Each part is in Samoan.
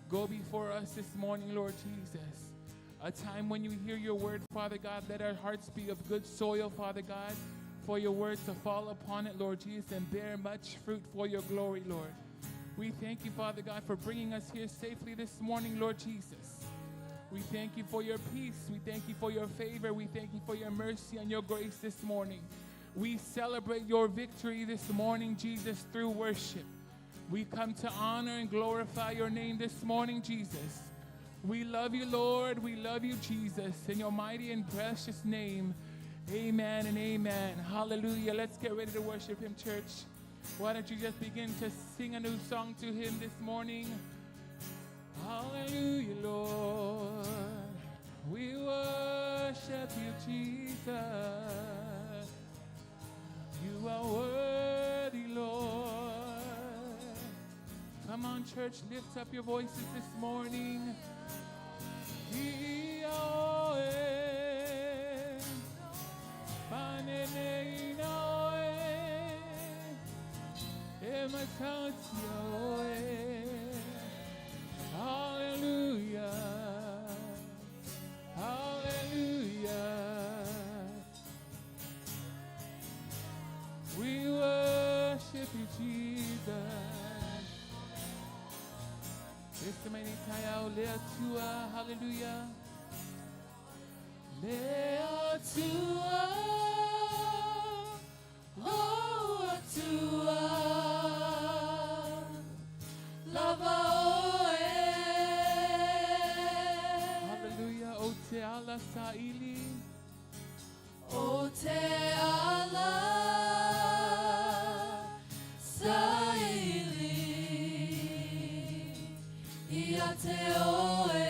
Go before us this morning, Lord Jesus. A time when you hear your word, Father God, let our hearts be of good soil, Father God, for your word to fall upon it, Lord Jesus, and bear much fruit for your glory, Lord. We thank you, Father God, for bringing us here safely this morning, Lord Jesus. We thank you for your peace. We thank you for your favor. We thank you for your mercy and your grace this morning. We celebrate your victory this morning, Jesus, through worship. We come to honor and glorify your name this morning, Jesus. We love you, Lord. We love you, Jesus. In your mighty and precious name, amen and amen. Hallelujah. Let's get ready to worship him, church. Why don't you just begin to sing a new song to him this morning? Hallelujah, Lord. We worship you, Jesus. You are worthy, Lord. Come on, church, lift up your voices this morning. Hallelujah. Hallelujah. We worship you, Jesus. Hallelujah. Le Atua, O Atua, lava oe. Hallelujah. O te ala saili. O te ala saili ia te oe.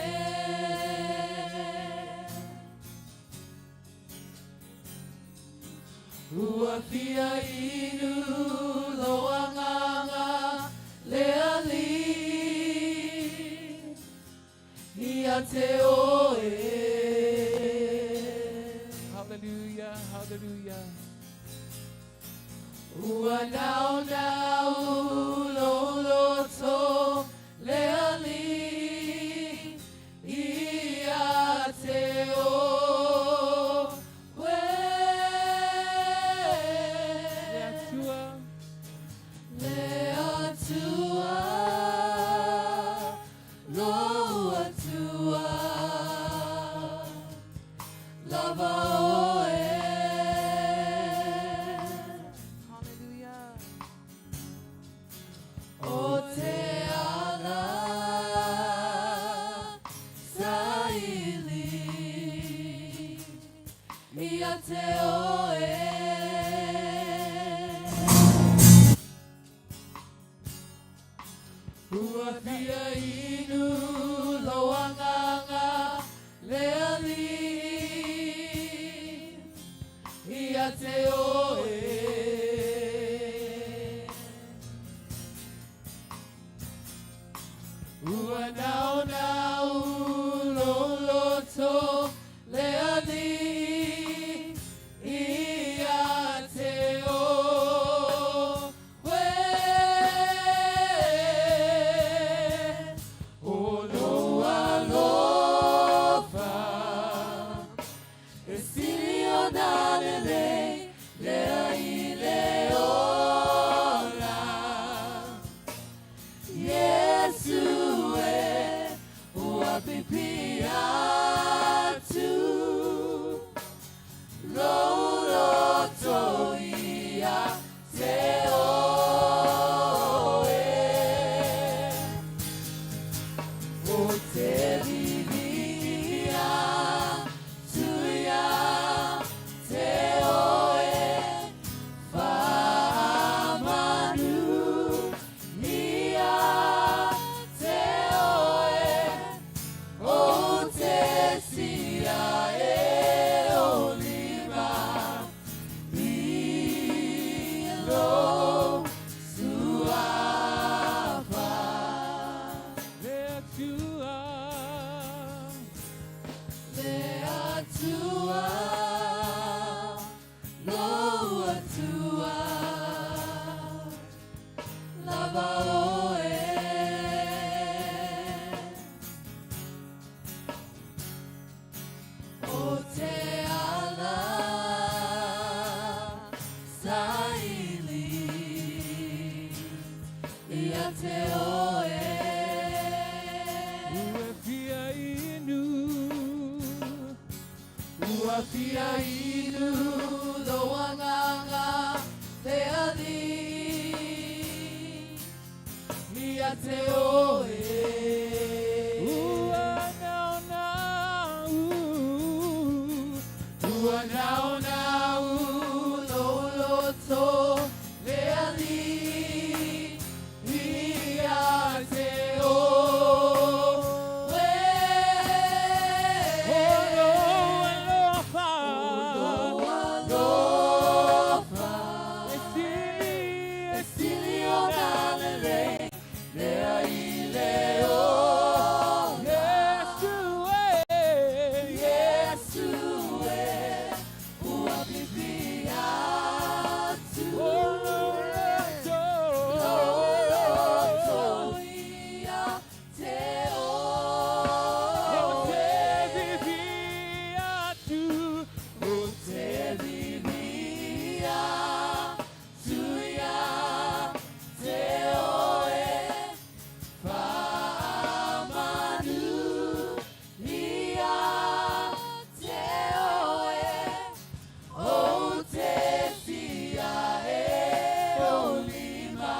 Ua fia inu lo anganga le ali ia te oe. Hallelujah. Hallelujah. Ua nau nau lo loto le ali ia te oe. Le Atua. Le Atua, lo Atua, lava oe. Hallelujah. O te ala saili ia te oe. Ua fia inu lo anganga le ali ia te oe. Ua nau nau lo loto le ali ia te oe. O lo alofa, e sili o nalele, lea i le ola. Yesu e, ua pipi atu, lo loto ia te oe. O te vivia tuia te oe, whaamanu ia te oe, o te sia e o lima, i lo suafa. Le Atua. Le Atua, lo Atua, lava oe. Fia inu lo anganga te ali Ia te oe. Ua nao nau. Ua nao nau lo loto le ali Ia te oe. Olo alofa. Alofa. E sili, E sili ona lelei lea i le ola. Iesu e. Iesu e, ua pipi atu. Olo loto. Loto ia te O oe. te vivi atu. O te vivi atu ia te oe. Whaamanu ia te oe. O te tia e o lima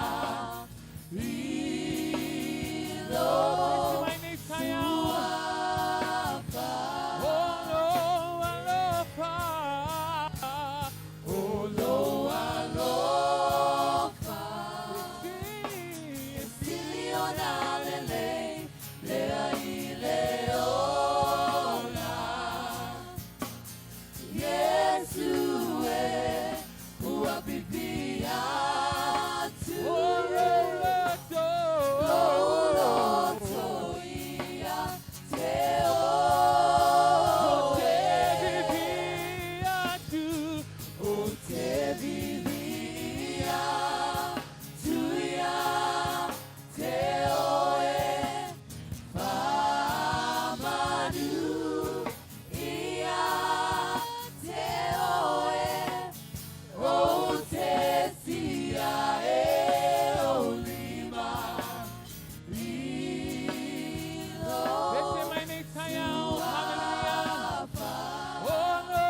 i lo Mai nei taeao. suafa. Olo alofa. Olo alofa. E Sili ona lelei lea i le ola. Iesu e, ua pipi atu. Olo loto. Loto ia te O oe. te vivi atu. O te vivi atu ia te oe. Whaamanu ia te oe. O te tia e o lima i lo Lese mai nei taeao. Hallelujah. Olo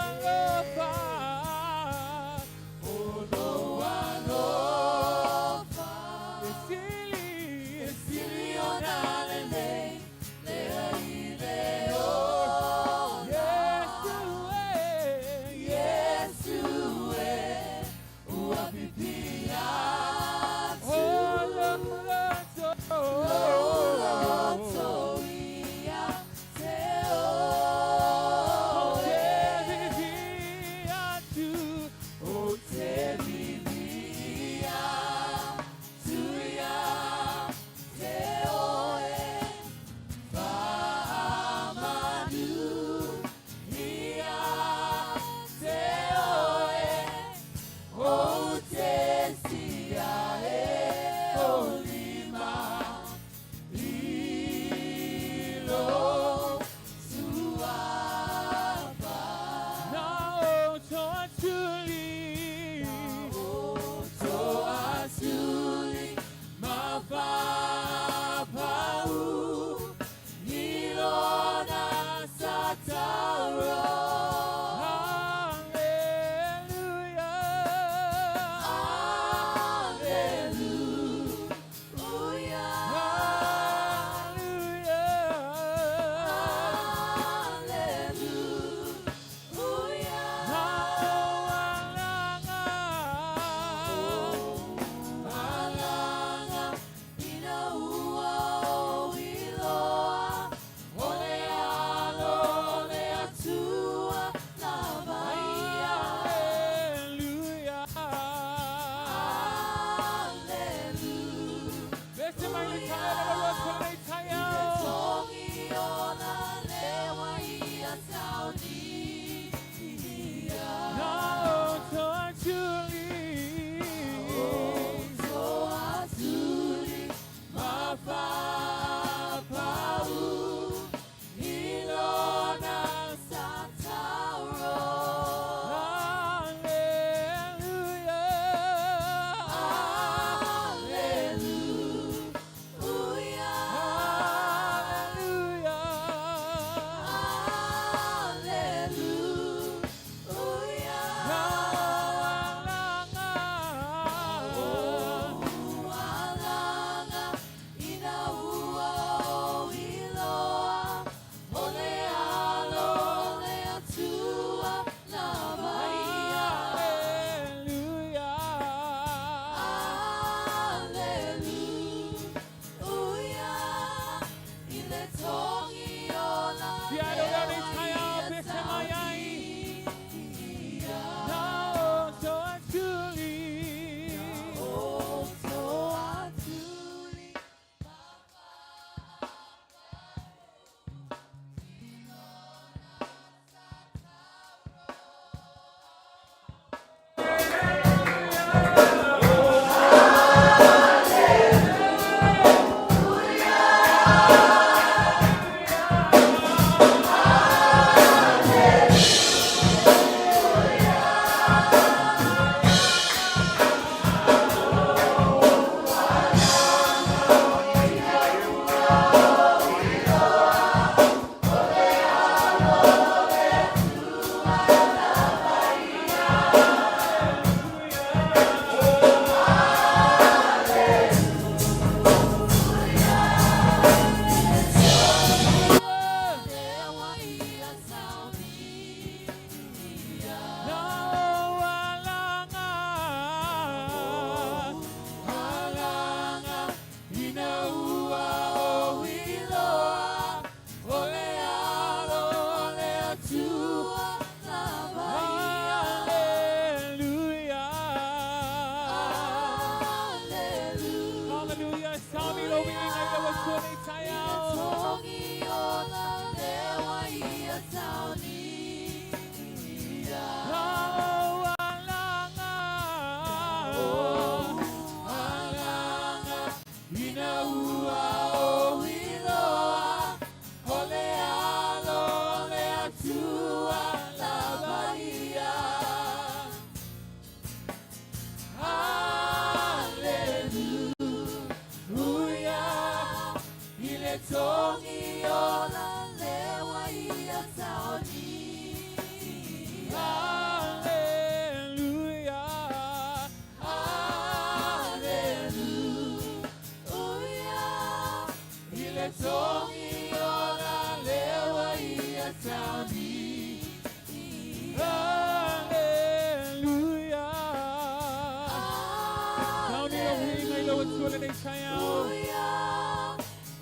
alofa. Olo alofa. E sili, E sili ona lelei lea i le ola. Iesu e. Iesu e, ua pipi atu. Olo loto. Loto ia te O oe. te vivi atu. O te vivi atu ia te oe. Whaamanu ia te oe. O te tia e o lima i lo suafa. Na o to atuli. To atuli mafapau i lona sataro. Hallelujah. Hallelujah. Hallelujah. Hallelujah. Na o alanga. Alanga ina ua o iloa o le alo o le atua lava ia. Hallelujah. Hallelujah. Lese mai nei taeao, lese mai nei taeao. Tongi ona lewa ia tauni ia. Na o to atuli. To atuli mafapau i lona sataro. Hallelujah. Hallelujah. Hallelujah. Oh, alanga, alanga, ina ua o iloa, ole alo le atua lava ia. Hallelujah, ile tongi ola lewa ia taoni. Hallelujah, hallelujah, ile tongi ola lewa ia taoni. Hallelujah. Taoni lo hinga ilo atua le nei taiao.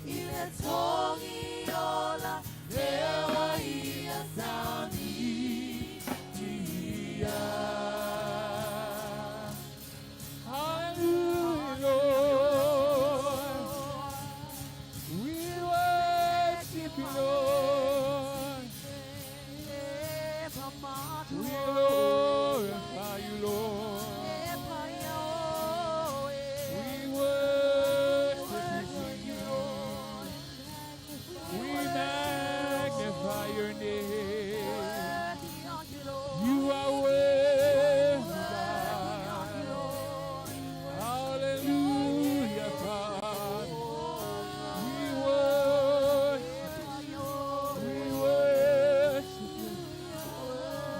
Ile tongi ola Lewa ia taoni ia. Hallelujah, Lord. We worship you, Lord. We glorify you, Lord. We worship you, Lord. We magnify your name. You are worthy, God. Hallelujah, Father. We worship you. We worship you.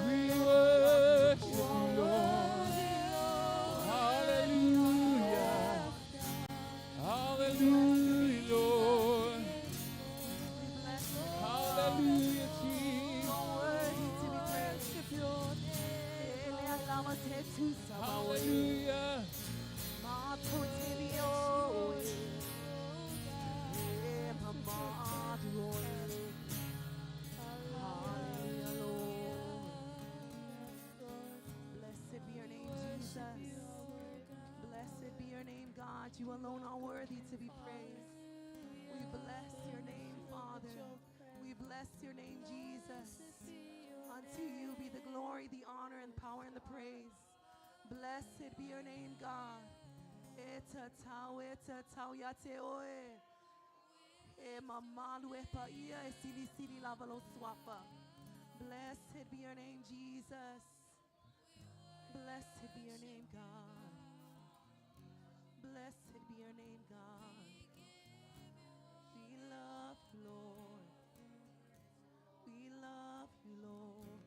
We worship you, Lord. Hallelujah. Hallelujah, Lord. Hallelujah, Jesus. Hallelujah. Blessed be your name, Jesus. Blessed be your name, God. You alone are worthy to be praised. We bless your name, Father. We bless your name, Jesus. Unto you be the glory, the honor, and power, and the praise. Blessed be your name, God. Eta tau, eta tau ia te oe. E mamalu e pa ia e sili sili lava lo swapa. Blessed be your name, Jesus. Blessed be your name, God. Blessed be your name, God. We love you, Lord. We love you, Lord.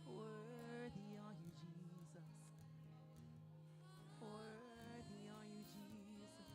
Worthy are you, Jesus. Worthy are you, Jesus.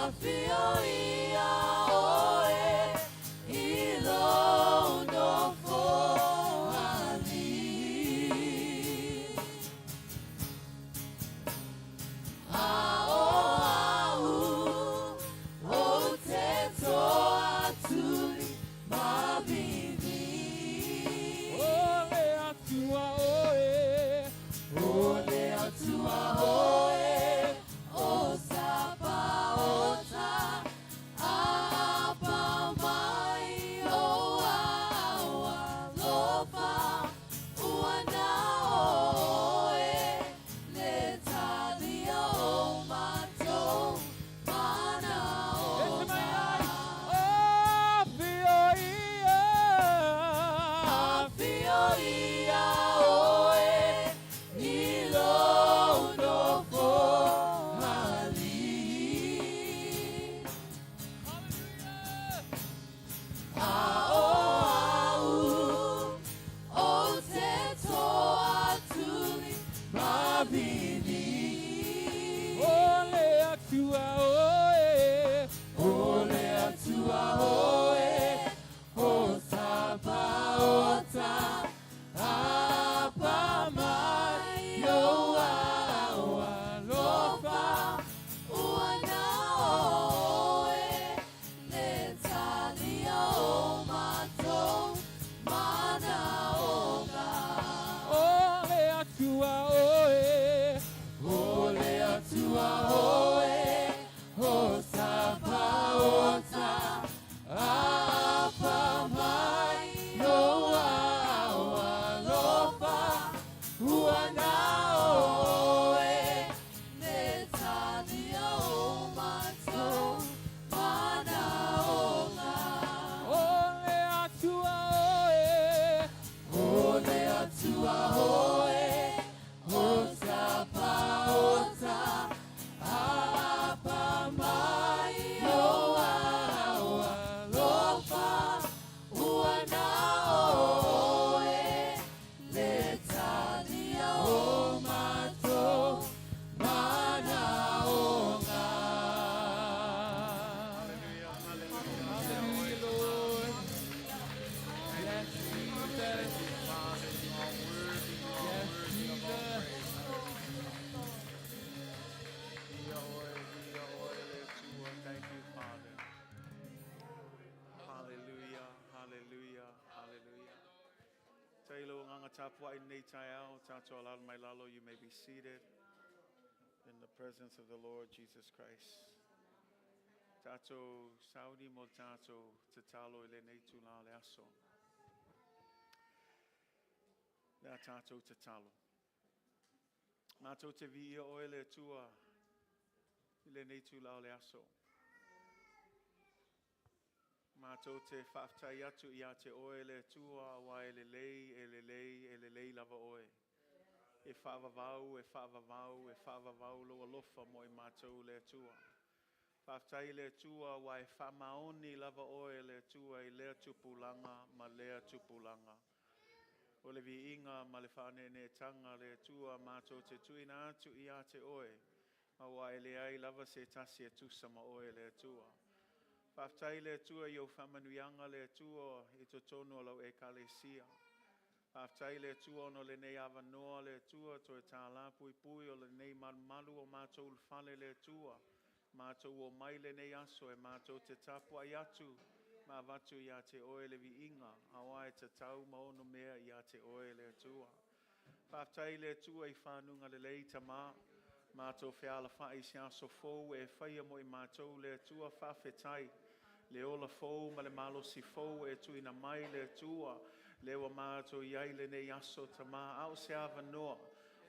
Afio ia oe i lou nofo alii. A o au ou te toa tuli mavini. O le Atua oe, o le Atua oe, O Sapaota, apa mai ou ao alofa, ua na oe le talia o matou Listen, my manaoga. eyes. Afio ia, Afio ia oe i lou nofo alii. Hallelujah. A o au ou te toa tuli mavini. O le Atua oe, o le Atua oe, o Sapaota, apa mai ou ao alofa, Ua na oe le talia o matou manaoga. O le Atua oe, o le Atua oe, o Sapaota, apa mai ou ao alofa, ua na oe, Le talia o matou manaoga. O le Atua oe, o le Atua oe, o Sapaota, apa mai ou ao alofa, Ua na oe le talia o matou manaoga. Hallelujah, hallelujah. Hallelujah, Lord. Yes, Jesus. Father, you are worthy, you are Yes, worthy of all Jesus. praise. Ia oe, ia oe, le Atua. Thank you, Father. Hallelujah, hallelujah, hallelujah. Tailo nganga tapua i nei taeao, tātou alalo mai lalo, you may be seated in the presence of the Lord Jesus Christ. Tātou sauni mo tātou tatalo i lenei tula le aso. Le a tātou tatalo. Mātou te viia oe le Atua i lenei tula o le aso. Mātou te whaaftai atu i a te oe le Atua wa e lelei, e lelei, e lelei lava oe. E whaavavau, e whaavavau, e whaavavau lo alofa mo i mātou le Atua. Whaaftai le Atua wa e whaamaoni lava oe le Atua i lea tupulanga ma lea tupulanga. O le viiga ma le faaneeneetanga le Atua mātou te tuina atu i a te oe. Ma wa e le ai lava se tasi e tusa ma oe le Atua. Whaaftai le Atua i o whaamanuianga le Atua i totonu o lau ekalesia. Whaaftai le Atua ono lenei avanoa le Atua toe tā pui pui o lenei malumalu o mātou ulufale le Atua. Mātou o mai lenei aso e mātou te tapu ai atu ma avatu ia te oe le viiga aua e tatau ma ono mea ia te oe le Atua. Whaaftai le Atua i whanunga lelei tamā. Mātou fealafai se aso fou e whaia mo i mātou le Atua whaafetai. Le ola fou ma le malosi fou e tuina mai le Atua. Le ua mātou iai lenei aso tamā au se avanoa.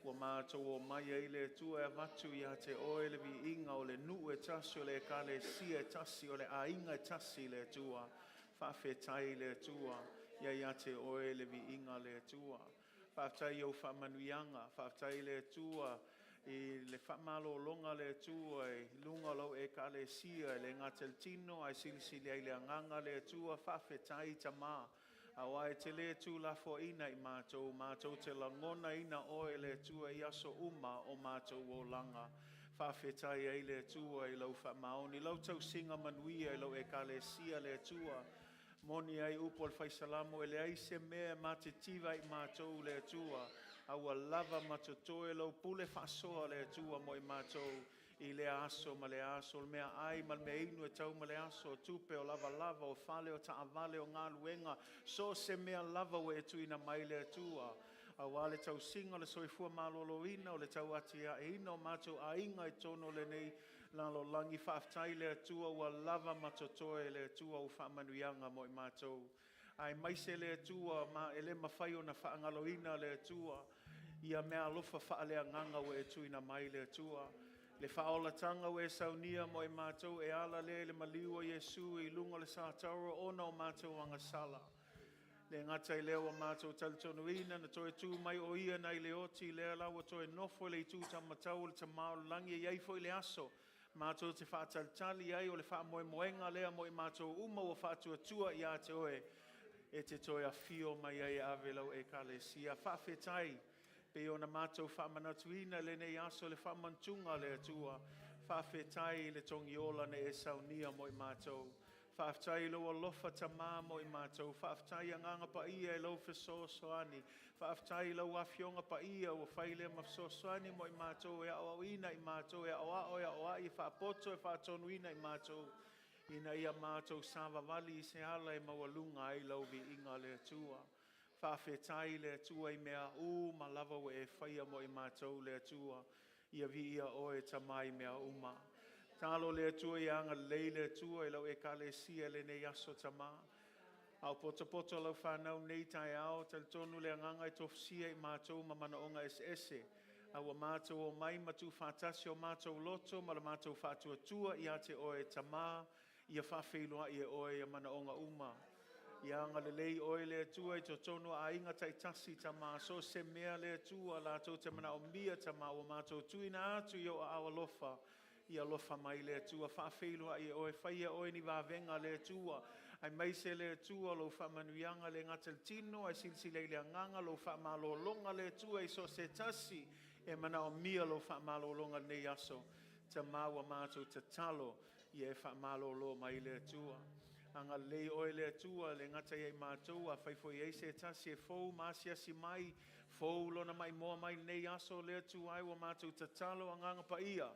Ua mātou o mai ai le Atua e avatu ia te oe le viiga o le nuu e tasi o le ekalesia e tasi o le aiga e tasi le Atua. Whaafetai le Atua ia ia te oe le viiga le Atua. Whaafetai au whaamanuianga, whaafetai le Atua i le whaamalolonga le Atua i lunga o lau ekalesia e le ngā ai silisili ai le anganga le Atua whaafetai tamā. Aua e te le tū lafo ina i mātou, mātou te langona ina oe le Atua i aso uma o mātou o langa. Faafetai ai le Atua i lau faamaoni, lau tausiga manuia i lau ekalesia le Atua. Moni ai upu a le Fai Salamo, e leai se mea e matitiva i matou le Atua, a ua lava ma totoe lau pule faasoa le Atua mo i matou i lea aso ma lea aso, o le mea ai ma le mea inu e tau ma le aso, o tupe o lavalava, o fale o taavale, o galuega, so o se mea lava ua e tuuina mai le Atua, aua le tausiga o le soifua maloloina, o le tauatiaeina o matou aiga i totonu o lenei lalolagi. Faafetai le Atua ua lava ma totoe le Atua au faamanuiaga mo i matou. Aemaise le Atua ma e le mafai ona faagaloina le Atua ia meaalofa faaleagaga ua e tuuina mai le Atua. Le faaolataga ua e saunia mo i matou e ala lea i le maliu o Iesu i luga o le satauro ona o matou agasala. Le gata i lea ua matou talitonuina na toe tu mai o ia nai le oti lea la ua toe nofo i le itu taumatau o le Tama o le Lagi e i ai foi le aso matou te faatalitali ai o le faamoemoega lea mo i matou uma ua faatuatua ia te oe e te toe afio mai ai e ave lau ekalesia. Faafetai pei ona matou faamanatuina i lenei aso le faamanatuga a le Atua. Faafetai i le togiola na e saunia mo i matou. Faafetai i lou alofa Tamā mo i matou. Faafetai Agaga Paia i lau fesoasoani. Faafetai i lau Afioga Paia ua fai lea ma fesoasoani mo i matou e aoaoina i matou, e aoao e aoai, e faapoto e faatonuina i matou, ina ia matou savavali i se ala e maualuga ai lau viiga le Atua. Faafetai le Atua i mea uma lava ua e faia mo i matou le Atua. Ia viia oe Tamā i mea uma. Talo le Atua ia agalelei le Atua i lau ekalesia i lenei aso Tamā. A o potopoto lau fanau nei taeao, talitonu le agaga e tofusia i matou ma manaoga eseese. A ua matou omai ma tuufaatasi o matou loto ma le matou faatuatua ia te oe Tamā, ia faafeiloai e oe ia manaoga uma. Ia agalelei oe le Atua i totonu o aiga taitasi Tamā, so o se mea le Atua latou te manaomia Tamā, ua matou tuuina atu i ou aao alofa, ia alofa mai le Atua, faafeiloai e oe, faia e oe ni vavega le Atua, aemaise le Atua lou faamanuiaga le gata i le tino ae silasila i le agaga, lou faamalologa le Atua i so o se tasi e manaomia lou faamalologa i lenei aso. Tamā ua matou tatalo, ia e faamalolo mai le Atua. Agalelei oe le Atua le gata ia i matou, afai foi e i ai se tasi e fou ma asiasi mai, fou lona maimoa mai i lenei aso le Atua e, ua matou tatalo Agaga Paia,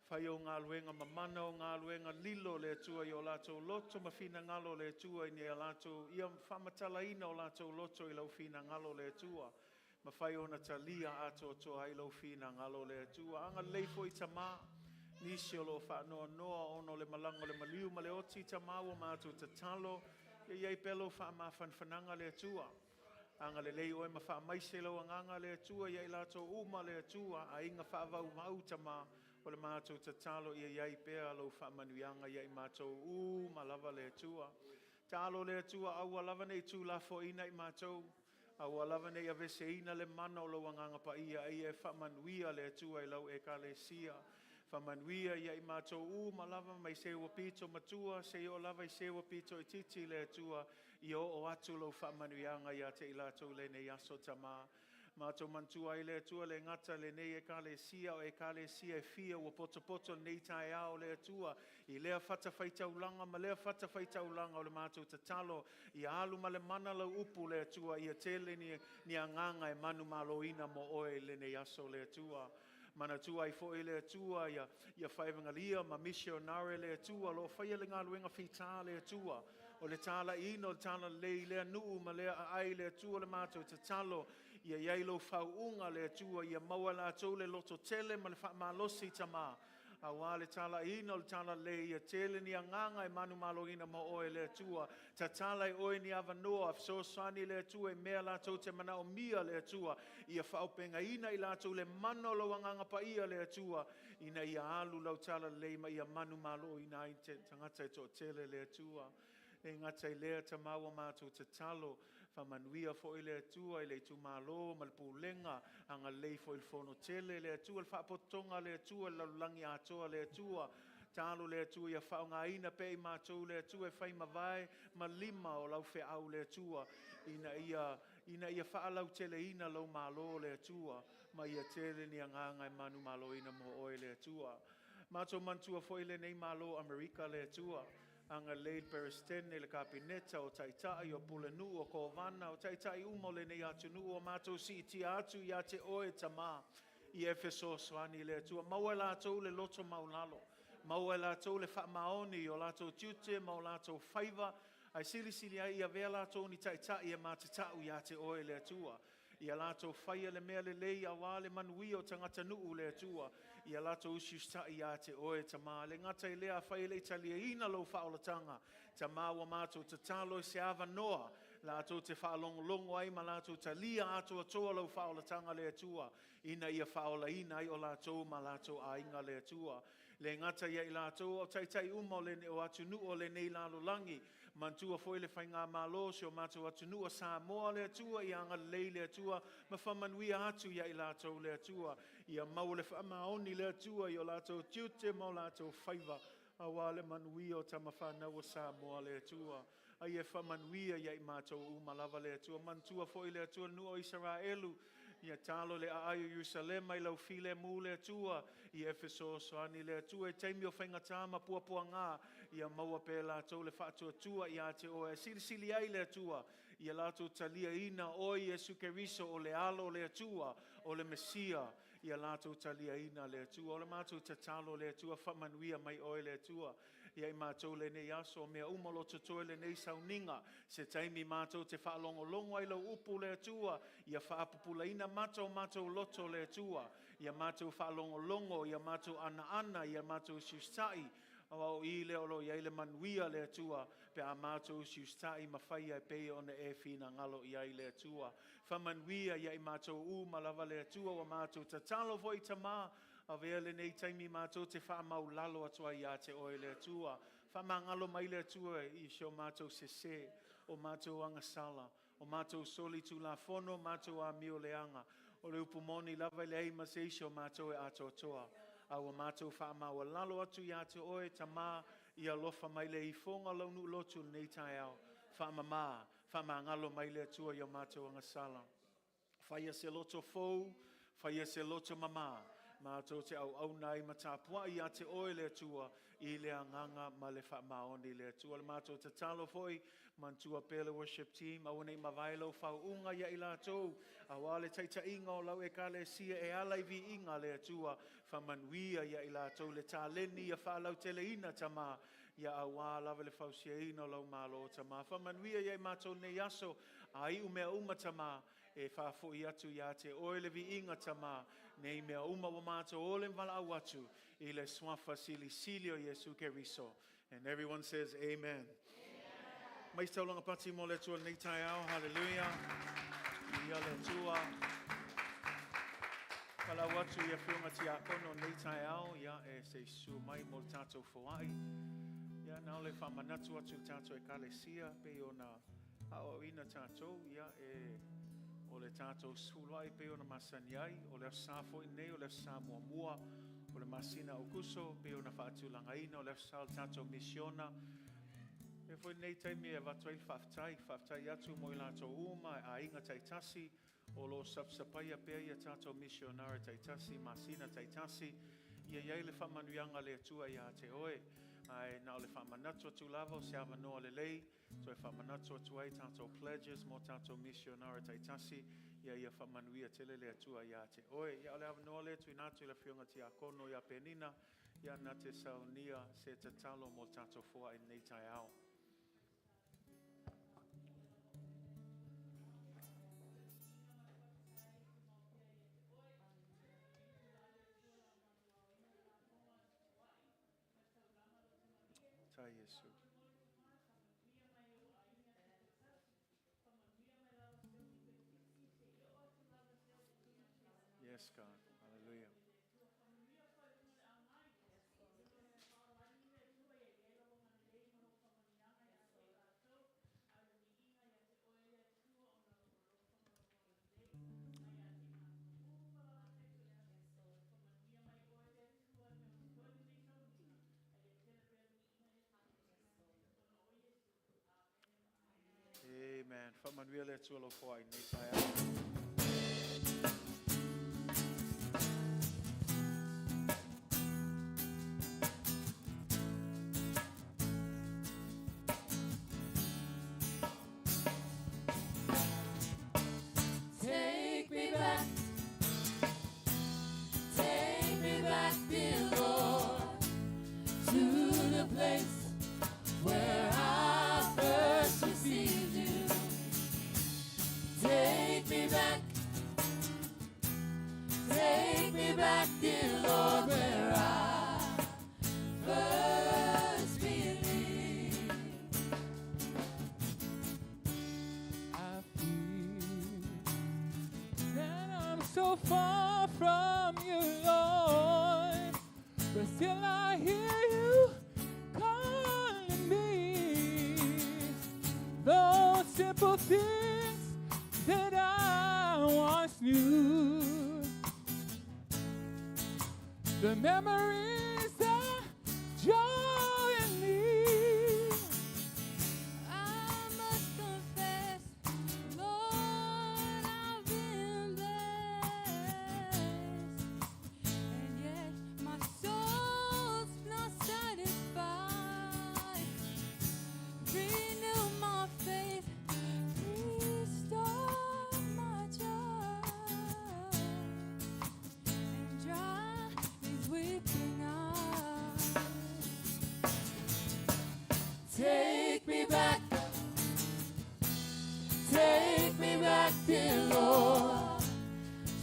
fai au galuega mamana o galuega lilo le Atua i o latou loto ma finagalo le Atua ina ia latou ia faamatalaina o latou loto i lau finagalo le Atua, mafai ona talia atoatoa ai lou finagalo le Atua. Agalelei foi Tamā nisi o lo o faanoanoa ona o le malaga o le maliu ma le oti Tamā, ua matou tatalo ia i ai pea lou faamafanafanaga le Atua. Agalelei oe ma faamaise lau agaga le Atua ia i latou uma le Atua, aiga faavauvau Tamā, o le matou tatalo ia i ai pea lau faamanuiaga ia i matou uma lava le Atua. Taalo le Atua aua lava ne i tuulafoaiina i matou, aua lava ne i aveseina le mana o lou Agaga Paia, a ia e faamanuia le Atua i lau ekalesia. Faamanuia ia i matou uma lava mai se ua pito matua seia oo lava i se ua pito itiiti le Atua, ia oo atu lau faamanuiaga ia te i latou lenei aso Tamā. Matou manatua ai le Atua le gata lenei ekalesia o ekalesia e fia ua potopoto lenei taeao le Atua i lea fatafaitaulaga ma lea fatafaitaulaga, o le matou tatalo ia alu ma le mana lau upu le Atua, ia tele ni agaga e manumaloina mo oe i lenei aso le Atua. Manatua ai foi le Atua ia faevegalia ma missionare le Atua o lo o faia le galuega fita le Atua, o le talaiina o le talalelei i lea nuu ma lea aai le Atua, o le matou tatalo ia i ai lou faauuga le Atua, ia maua e latou le lototele ma le faamalosi Tamā, aua le talaiina o le talalelei, ia tele ni agaga e manumaloina mo oe le Atua. Tatala e oe ni avanoa fesoasoani le Atua i mea latou te manaomia le Atua, ia faaauupegaina i latou le mana o lou Agaga Paia le Atua, ina ia alu lau talalelei ma ia manumaloina ai te tagata e toatele le Atua. E gata i lea Tamā, ua matou tatalo, faamanuia foi le Atua i le itumalo ma le pulega, agalelei foi i le fono tele le Atua, le faapotopotoga a le Atua i le lalolagi atoa le Atua. Talo le Atua ia faaaogaina pea i matou le Atua e fai ma vae ma lima o lau feau le Atua, ina ia faalauteleina lou malo le Atua. ma ia tele ni agaga e manumaloina mo Oe le Atua. Matou manatua foi lenei Malo o Amerika le Atua, agalelei i le Peresetene, le Kapeneta, o Taitai, o Pulenuu, o Kovana, o Taitai uma o lenei atunuu, ua matou siitia atu ia te Oe Tama, ia e fesoasoani le Atua. Maua e latou le loto maualalo, maua e latou le faamaoni i o latou tiute ma o latou faiva, ae silisili ai ia avea latou ni taitai e matatau ia te Oe le Atua. Ia latou faia le mea lelei auā le manuia o tagatanuu le Atua. Ia latou usiusitai ia te Oe Tama. Le gata i lea, afai e le i taliaina lou faaolataga, Tama ua matou tatalo i se avanoa latou te faalogologo ai ma latou talia atoatoa lou faaolataga le Atua, ina ia faaolaina ai o latou ma latou aiga le Atua. Le gata ia i latou a o taitai uma o le o atunuu o lenei lalolagi, manatua foi le faigamalo o si o matou atunuu o Samoa le Atua, ia agalelei le Atua ma faamanuia atu ia i latou le Atua. Ia maua le faamaoni le Atua i o latou tiute ma o latou faiva, auā le manuia o tama fanau a Samoa le Atua. A ia faamanuia ia i matou uma lava le Atua. Manatua foi le Atua le nuu o Isaraelu, ia talo le aai o Ierusalema i lau filemu le Atua, ia e fesoasoani le Atua i taimi o faigata ma puapuaga, ia maua pea e latou le faatuatua ia te Oe. Ae silisili ai le Atua, ia latou taliaina Oe Iesu Keriso o le alo o le Atua, o le Mesia, ia latou taliaina le Atua. O le matou tatalo le Atua, faamanuia mai Oe le Atua ia i matou lenei aso, o mea uma o lo o totoe lenei sauniga, se taimi matou te faalogologo ai lau upu le Atua, ia faapupulaina mata o matou loto le Atua, ia matou faalogologo, ia matou anaana, ia matou usiusitai, aua o i lea o lo o i ai le manuia le Atua, pe a matou usiusitai ma faia e pei ona e finagalo i ai le Atua. Faamanuia ia i matou uma lava le Atua, ua matou tatalo foi Tama, avea lenei taimi matou te faamaualalo atu ai ia te Oe le Atua. Faamagalo mai le Atua i si o matou sese, o matou agasala, o matou solitulafono, matou amio leaga. O le upu moni lava e leai ma se isi o matou e atoatoa. A ua matou faamaualalo atu ia te Oe, Tama, ia alofa mai le ifoga o lau nuu lotu i lenei taeao. Faamama, faamagalo mai le Atua i o matou agasala. Faia se loto fou, faia se loto mama, matou te auauna ai ma tapuai ia te Oe le Atua, i le agaga ma le faamaoni le Atua. O le matou tatalo foi, manatua pea le worship team, aua ne i mavae lau faauuga ia i latou, auā le taitaiga o lau ekalesia e ala i viiga le Atua, faamanuia ia i latou le taleni ia faalauteleina Tama, ia auā lava le fausiaina o lau Malo Tama. Faamanuia ia i matou nei aso, a iu mea uma Tama, e faafoi atu ia te Oe le viiga Tama, nei mea uma ua matou ole ma valaau atu, i le suafa silisili o Iesu Keriso. And everyone says amen. Mai se taulaga pati mo le Atua lenei taeao. Hallelujah. Ia le Atua. Valaau atu i afioga tiakono lenei taeao, ia e se i susu mai mo le tatou foai. Ia na o le faamanatu atu i le tatou ekalesia pei ona aoaoina tatou, ia e o le tatou sefuluai pei ona masani ai, o le aso Sa foi lenei, o le aso Sa muamua o le masina o Aokuso pei ona faatulagaina, o le aso Sa o le tatou misiona. E foi lenei taimi e avatu ai le faafetai, faafetai atu mo i latou uma, aiga taitasi, o lo o sapasapaia pea ia tatou misionare taitasi, masina taitasi, ia i ai le faamanuiaga a le Atua ia te oe. Ae na o le faamanatu atu lava o se avanoa lelei, toe faamanatu atu ai tatou pledges mo tatou misionare taitasi, ia ia faamanuia tele le Atua ia te oe. Ia o le avanoa lea tuuina atu i le afioga tiakono ia Penina, ia na te saunia se tatalo mo le tatou foai lenei taeao. Tai Iesu. Yes, God. Hallelujah. Amen. Faamanuia le Atua lau foai lenei taeao. the place where I first received you. Take me back, take me back, dear Lord, where I first believed. I feel that I'm so far from you, Lord, but still I hear you calling me. Those simple things that I once knew, the memories that join me. I must confess, Lord, I've been blessed, and yet my soul's not satisfied. Renew my faith, restore my joy, and dry these weeping eyes. Take me back, take me back, dear Lord,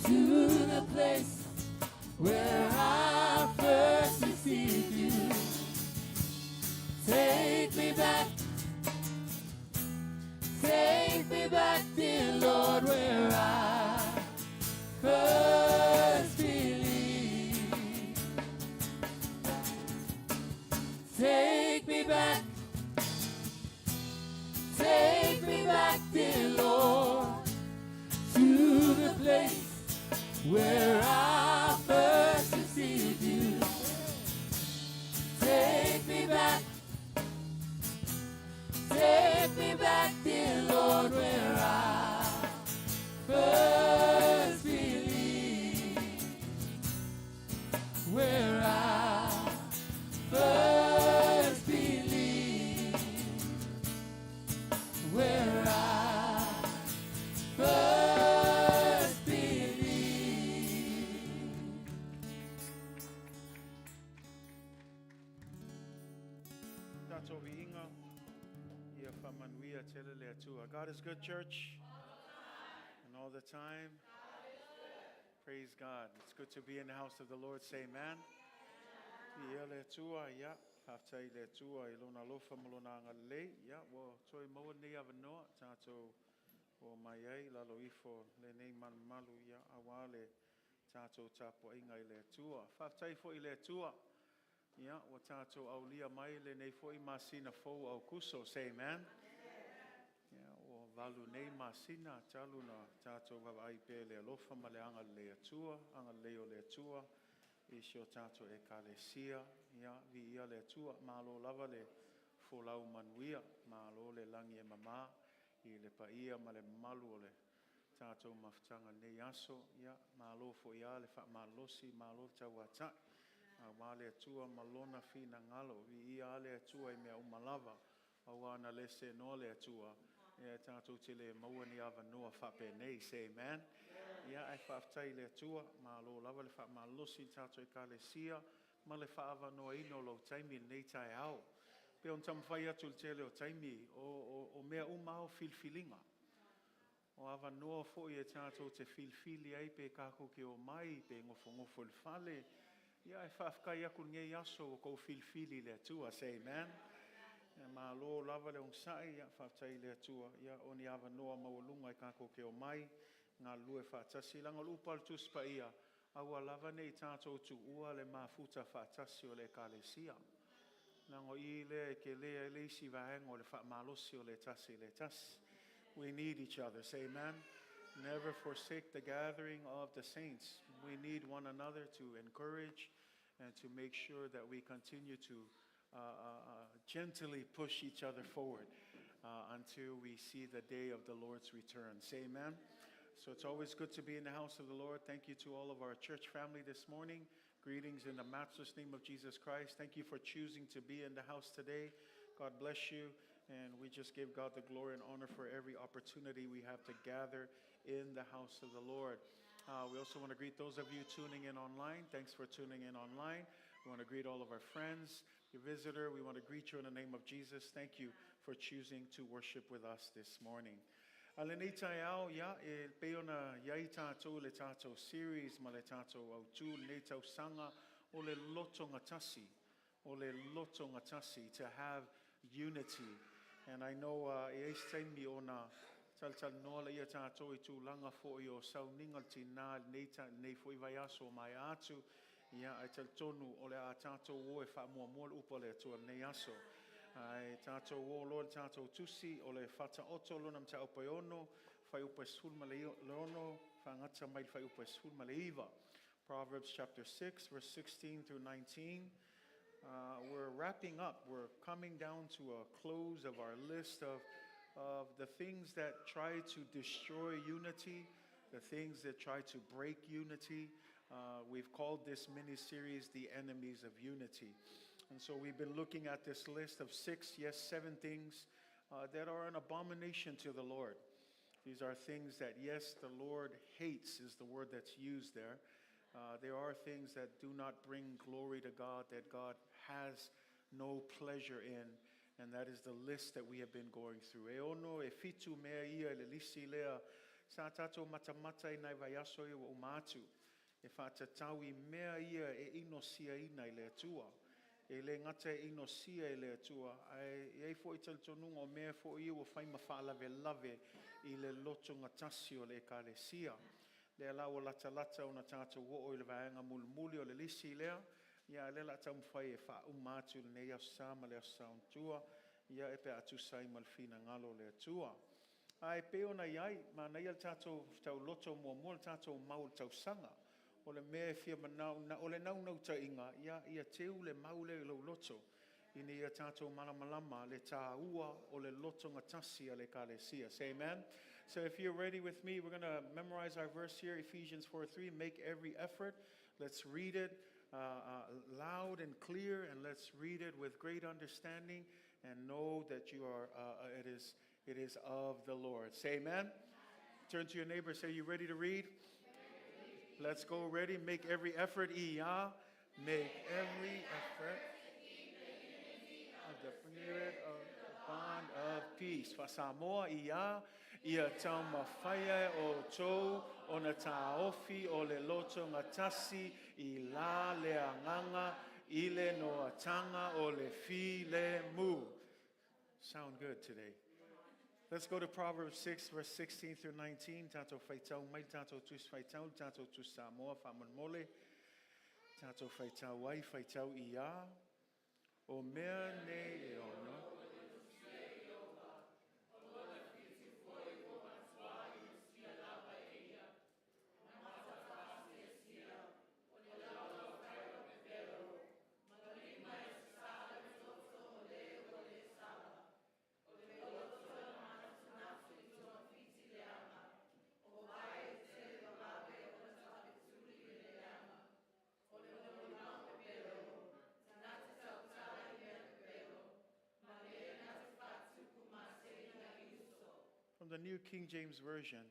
to the place where I first received you. Take me back, take me back, dear Lord, where I first believed. Take me back, take me back, dear Lord, to the place where I first received you. Take me back, take me back, dear Lord, where I first believed. Where I first believed. Where I first believed. Tatou viiga, ia faamanuia tele le Atua. God is good, church. And all the time. Praise God. It's good to be in the house of the Lord. Say amen. Ia le Atua, ia, faafetai le Atua i lona alofa ma lona agalelei, ia, ua toe maua lenei avanoa, tatou o mai ai lalo ifo lenei malumalu, ia, auā le tatou tapuaiga i le Atua. Faafetai foi i le Atua, ia, ua tatou aulia mai lenei foi masina fou Aukuso. Say amen. Ia, ua 8 nei masina talu na tatou vaavaai pea le alofa ma le agalelei Atua, agalelei o le Atua, i si o tatou ekalesia, ia, viia le Atua, malo lava le folau manuia, malo le lagi e mamā, i le paia ma le mamalu o le tatou mafutaga nei aso, ia, malo foi a le faamalolosi, malo le tauatai, auā le Atua ma lona finagalo, viia a le Atua i mea uma lava, auā na le senoa le Atua, ia tatou te le maua ni avanoa faapenei, say amen. Ia, ae faafetai i le Atua, malo lava le faamalolosi i le tatou ekalesia, ma le faaavanoaina o lou taimi lenei taeao. Pe ona taumafai atu i le tele o taimi, o mea uma lava o filifiliga. O avanoa foi e tatou te filifili ai pe kākou ke o mai, pe gofogofo i le fale. Ia, e faafetai atu lenei aso ua tou filifili i le Atua, say amen. Ia, malo lava le onosai, ia, faafetai i le Atua, ia, o ni avanoa maualuga e kākou ke o mai, galulue faatasi. Leaga o le upu a le Tusi Paia, aua lava nei tatou tuua le mafuta faatasi o le ekalesia. Leaga o i lea e tele ai le isi vaega o le faamalosi o le tasi i le tasi. We need each other, say amen. Never forsake the gathering of the saints. We need one another to encourage and to make sure that we continue to gently push each other forward until we see the day of the Lord's return. Say amen. So it's always good to be in the house of the Lord. Thank you to all of our church family this morning. Greetings in the matchless name of Jesus Christ. Thank you for choosing to be in the house today. God bless you. And we just give God the glory and honor for every opportunity we have to gather in the house of the Lord. We also want to greet those of you tuning in online. Thanks for tuning in online. We want to greet all of our friends. Your visitor, we want to greet you in the name of Jesus. Thank you for choosing to worship with us this morning. A lenei taeao, ia, e pei ona i ai tātou le tātou series ma le tātou autū, lenei tausaga o le loto gatasi, o le loto gatasi, to have unity. And I know e ai se taimi ona talatalanoa lea tātou i tulaga foi o sauniga o le tinā lenei, lenei foi vaiaso o maea atu, ia, ae talitonu o le a tātou o e faamuamua le upu a le Atua lenei aso. Ae tātou o loa le tātou tusi o le Faataoto lona mataupu e 6, fuaiupu e 16, faagata mai le fuaiupu e 19. Proverbs chapter 6, verse 16 through 19. We're wrapping up. We're coming down to a close of our list of the things that try to destroy unity, the things that try to break unity. We've called this mini series The Enemies of Unity. And so we've been looking at this list of six, yes, seven things that are an abomination to the Lord. These are things that, yes, the Lord hates, is the word that's used there. There are things that do not bring glory to God, that God has no pleasure in, and that is the list that we have been going through. E ono, e fitu mea ia le lisi lea, sa tātou matamata i nai vaiaso ia ua uma atu, e faatatau i mea ia e inosiaina i le Atua. E le gata e inosia e le Atua, ae i ai foi talitonuga o mea foi ia ua fai ma faalavelave i le loto gatasi o le ekalesia. Lea la ua latalata ona tātou oo i le vaega mulimuli o le lisi lea, ia a lea la taumafai e faauma atu lenei aso Sa ma le aso Sa ona tua, ia e pe a tusa ai ma le finagalo o le Atua. Ae pei ona i ai, manaia le tatou tauloto muamua le tatou mau o le tausaga. O le mea e fia manao, o le naunautaiga, ia teu le mau lea i lou loto, ina ia tatou malamalama le tāua o le loto gatasi a le ekalesia. Say amen. So if you're ready with me, we're going to memorize our verse here, Ephesians 4:3. Make every effort. Let's read it loud and clear, and let's read it with great understanding and know that you are, it is of the Lord. Say amen. Turn to your neighbor, say, "You ready to read?" Let's go, ready. Make every effort. Ia. Make every effort of the spirit of the bond of peace. Faa-Samoa, ia, ia taumafai e outou ona taofi o le loto gatasi i la le agaga i le noataga o le filemu. Sound good today. Let's go to Proverbs 6, verse 16 through 19. Tātou faitau mai, tātou tusi faitau, tātou tusi Samoa, faamolemole. Tātou faitau ai, faitau ia. O mea nei e ono. From the New King James Version,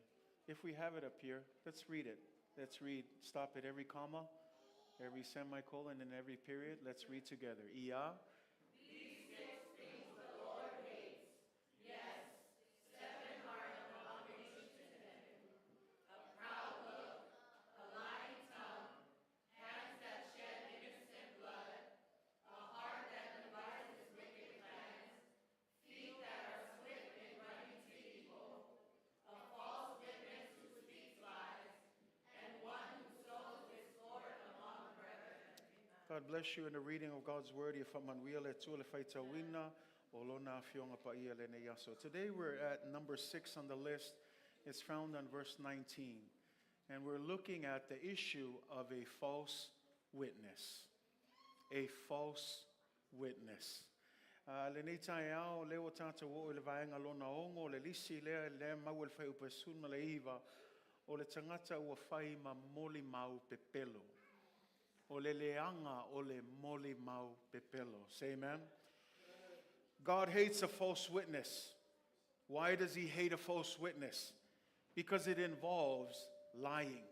if we have it up here, let's read it. Let's read, stop at every comma, every semicolon, and every period. Let's read together. Ia. These six things the Lord hates. Yes, seven are an abomination to him: a proud look, a lying tongue, hands that shed innocent blood, a heart that devises wicked plans, feet that are swift in running to evil, a false witness who speaks lies, and one who sows discord among brethren. God bless you in the reading of God's word. Ia faamanuia le Atua le faitauina o lona afioga paia lenei aso. Today we're at number 6 on the list. It's found on verse 19. And we're looking at the issue of a false witness. A false witness. Lenei taeao, lea ua tātou oo i le vaega lona 6, le lisi lea le mau le fuaiupu e 19, o le tagata ua fai ma molimau pepelo. O le leaga o le molimau pepelo. Say amen. God hates a false witness. Why does he hate a false witness? Because it involves lying.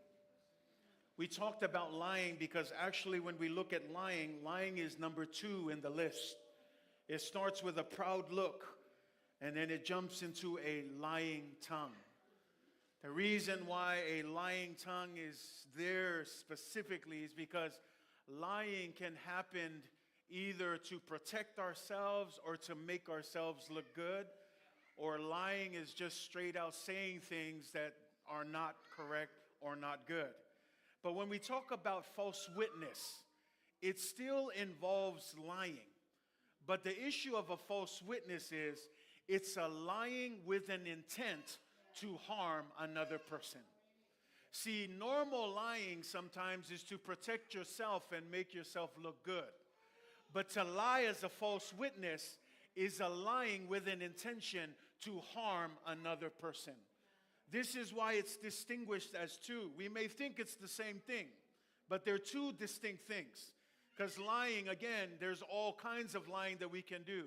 We talked about lying because actually, when we look at lying, lying is number two in the list. It starts with a proud look and then it jumps into a lying tongue. The reason why a lying tongue is there specifically is because lying can happen either to protect ourselves or to make ourselves look good, or lying is just straight out saying things that are not correct or not good. But when we talk about false witness, it still involves lying. But the issue of a false witness is it's a lying with an intent to harm another person. See, normal lying sometimes is to protect yourself and make yourself look good. But to lie as a false witness is a lying with an intention to harm another person. This is why it's distinguished as two. We may think it's the same thing, but they're two distinct things. Because lying, again, there's all kinds of lying that we can do.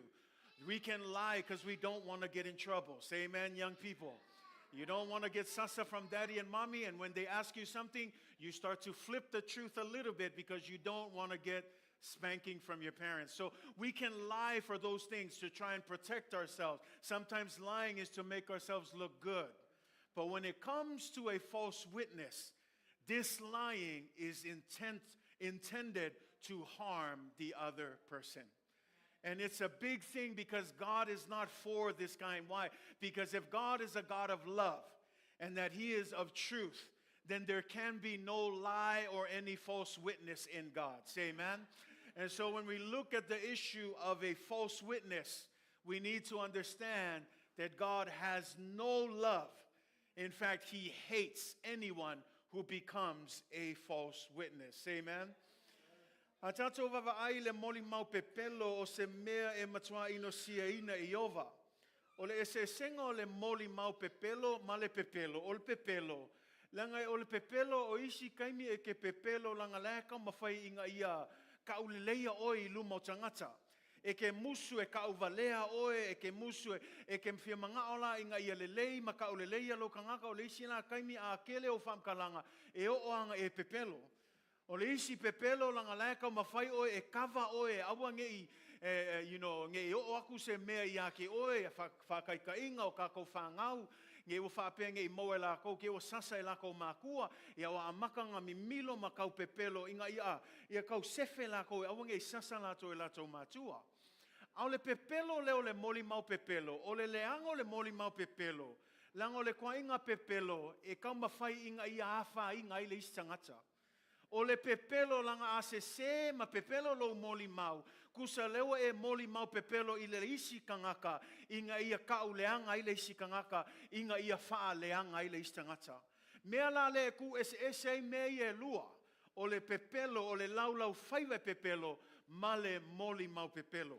We can lie because we don't want to get in trouble. Say amen, young people. You don't want to get sasa from daddy and mommy, and when they ask you something, you start to flip the truth a little bit because you don't want to get spanking from your parents. So we can lie for those things to try and protect ourselves. Sometimes lying is to make ourselves look good. But when it comes to a false witness, this lying is intended to harm the other person. And it's a big thing because God is not for this kind. Why? Because if God is a God of love and that He is of truth, then there can be no lie or any false witness in God. Say amen. And so when we look at the issue of a false witness, we need to understand that God has no love. In fact, He hates anyone who becomes a false witness. Say amen. A tātou vaavaai i le molimau pepelo o se mea e matua inosiaina e Ieova. O le eseesega o le molimau pepelo ma le pepelo, o le pepelo, leaga o le pepelo o isi taimi e ke pepelo leaga la e taumafai ina ia kauleleia oe i luma o tagata. E ke musu e kauvalea oe, e ke musu e ke fia mangao la ina ia lelei ma kauleleia lou tagata, o le isi la taimi a kele o faamatalaga e oo aga e pepelo. O le isi pepelo leaga la e taumafai oe e kava oe, aua nei e, nei oo aku se mea ia te oe, whakaikainga o kākou whāngau, nei ua whaapea nei mau e lākou, ke ua sasa e lākou mākua, ia ua amakanga mimilo ma kau pepelo, inga ia kau sefe lākou, e aua nei sasa lātou e lātou mātua. A o le pepelo lea o le molimau pepelo, o le leaga o le molimau pepelo, leaga o le koaiga pepelo, e taumafai ina ia afaina ai le isi tagata. O le pepelo leaga a sesē ma pepelo lou molimau, kusa lea ua e molimau pepelo i le isi tagata, ina ia kauleaga ai le isi tagata, ina ia faaleaga ai le isi tagata. Mea la lea e tuueseese ai mea ia e lua, o le pepelo, o le laulaufaiva e pepelo, ma le molimau pepelo.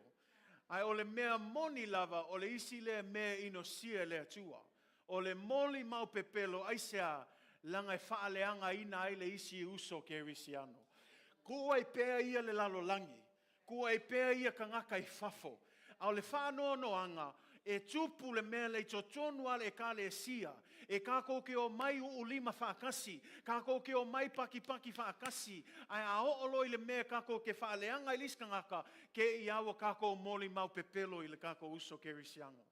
Ae o le mea moni lava, o le isi lea mea inosia e le Atua. O le molimau pepelo, aisea, leaga e faaleagaina ai le isi uso kerisiano. Kua i pea ia le lalolagi, kua i pea ia tagata i fafo. A o le faanoanoaga, e tupu le mea lea i totonu a le ekalesia, e kākou ke omai uulima faatasi, kākou ke omai pakipaki faatasi, ae a oo loa i le mea kākou ke faaleaga i le isi tagata, ke ia ua kākou molimau pepelo i le kākou uso kerisiano.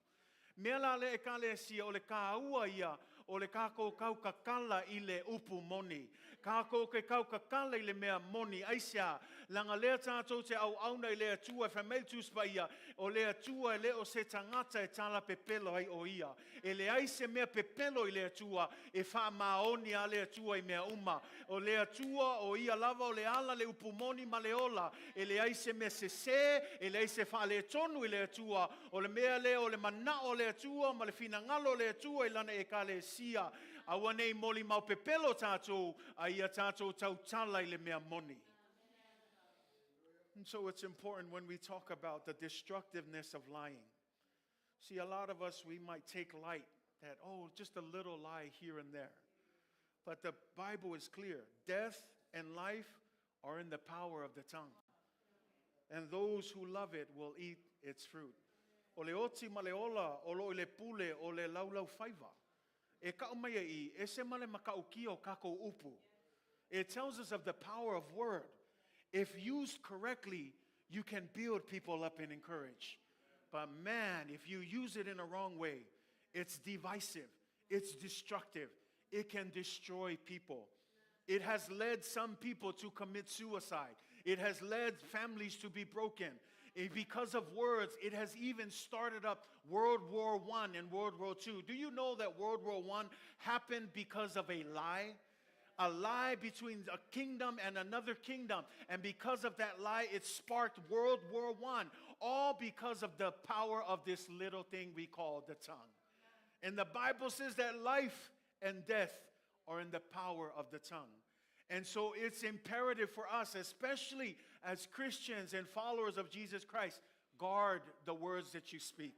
Mea la le ekalesia o le kāua ia o le kākou kaukakala i le upu moni. Kākou ke kaukakala i le mea moni. Aisea, leaga lea tātou te auauna i le Atua e fai mai le Tusi Paia, o le Atua e le o se tagata e tala pepelo ai o ia. E leai se mea pepelo i le Atua, e faamaoni a le Atua i mea uma. O le Atua o ia lava o le ala le upu moni ma le ola. E leai se mea sesē, e leai se faaletonu i le Atua. O le mea lea o le manao o le Atua ma le finagalo o le Atua i lana ekalesia. Aua nei molimau pepelo tātou, a ia tātou tautala i le mea moni. And so it's important when we talk about the destructiveness of lying. See, a lot of us, we might take light that, oh, just a little lie here and there. But the Bible is clear. Death and life are in the power of the tongue. And those who love it will eat its fruit. O le oti ma le ola o lo i le pule o le laulaufaiva. E kau mai e i, e se male makaukia o kākou upu. It tells us of the power of word. If used correctly, you can build people up and encourage. But man, if you use it in a wrong way, it's divisive, it's destructive, it can destroy people. It has led some people to commit suicide. It has led families to be broken. Because of words, it has even started up World War I and World War II. Do you know that World War I happened because of a lie? A lie between a kingdom and another kingdom. And because of that lie, it sparked World War I. All because of the power of this little thing we call the tongue. And the Bible says that life and death are in the power of the tongue. And so it's imperative for us, especially as Christians and followers of Jesus Christ, guard the words that you speak.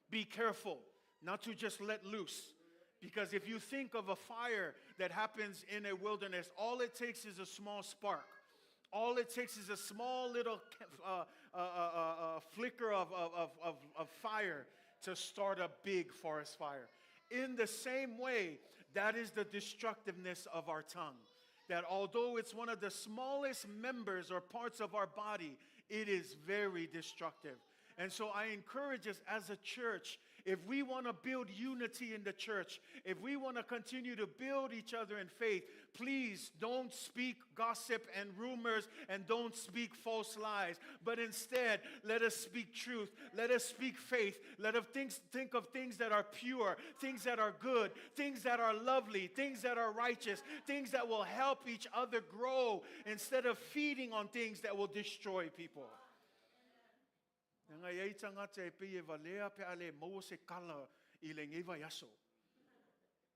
Be careful not to just let loose. Because if you think of a fire that happens in a wilderness, all it takes is a small spark. All it takes is a small little flicker of fire to start a big forest fire. In the same way, that is the destructiveness of our tongue. That although it's one of the smallest members or parts of our body, it is very destructive. And so I encourage us as a church, if we want to build unity in the church, if we want to continue to build each other in faith, please don't speak gossip and rumors and don't speak false lies. But instead, let us speak truth. Let us speak faith. Let us think of things that are pure, things that are good, things that are lovely, things that are righteous, things that will help each other grow instead of feeding on things that will destroy people. Nga iai tangata e pei e valea pe a le maua se kala i le ngei vai aso.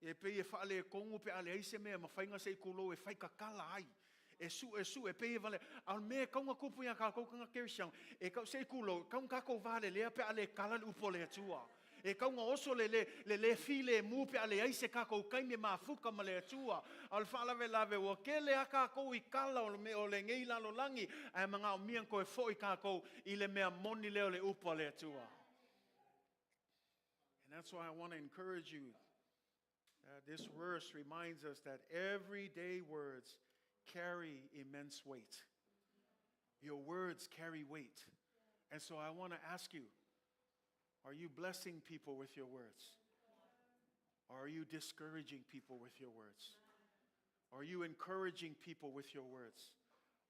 E pei e whaale e kongu pe a le ai se mea mawhainga se i kulo e whaika kala ai. E su e su e pei e vale. A me kaunga kupu ia kākou kanga kerisiang. E kau se i kulo, kaunga kākou vale lea pe a le kala le upo le atua. E kaunga oso le le, le le file mu pe a le ai se kākou kaime mafuka ma le atua. A le whaalave lave ua kele a kākou i kala o le me o le ngei lalo langi. Ae manga o mian koe fo i kākou i le mea moni leo le upo le atua. And that's why I want to encourage you. This verse reminds us that everyday words carry immense weight. Your words carry weight. And so I want to ask you, are you blessing people with your words? Or are you discouraging people with your words? Are you encouraging people with your words?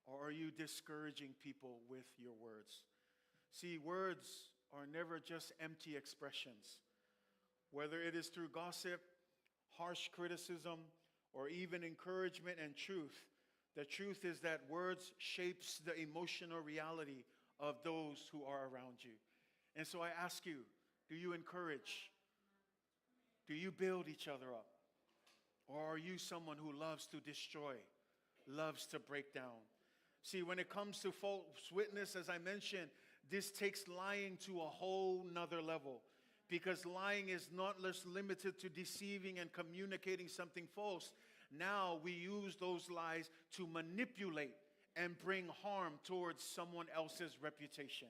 Or are you discouraging people with your words? See, words are never just empty expressions. Whether it is through gossip, harsh criticism, or even encouragement and truth, the truth is that words shapes the emotional reality of those who are around you. And so I ask you, do you encourage? Do you build each other up? Or are you someone who loves to destroy, loves to break down? See, when it comes to false witness, as I mentioned, this takes lying to a whole nother level. Because lying is not just limited to deceiving and communicating something false. Now we use those lies to manipulate and bring harm towards someone else's reputation.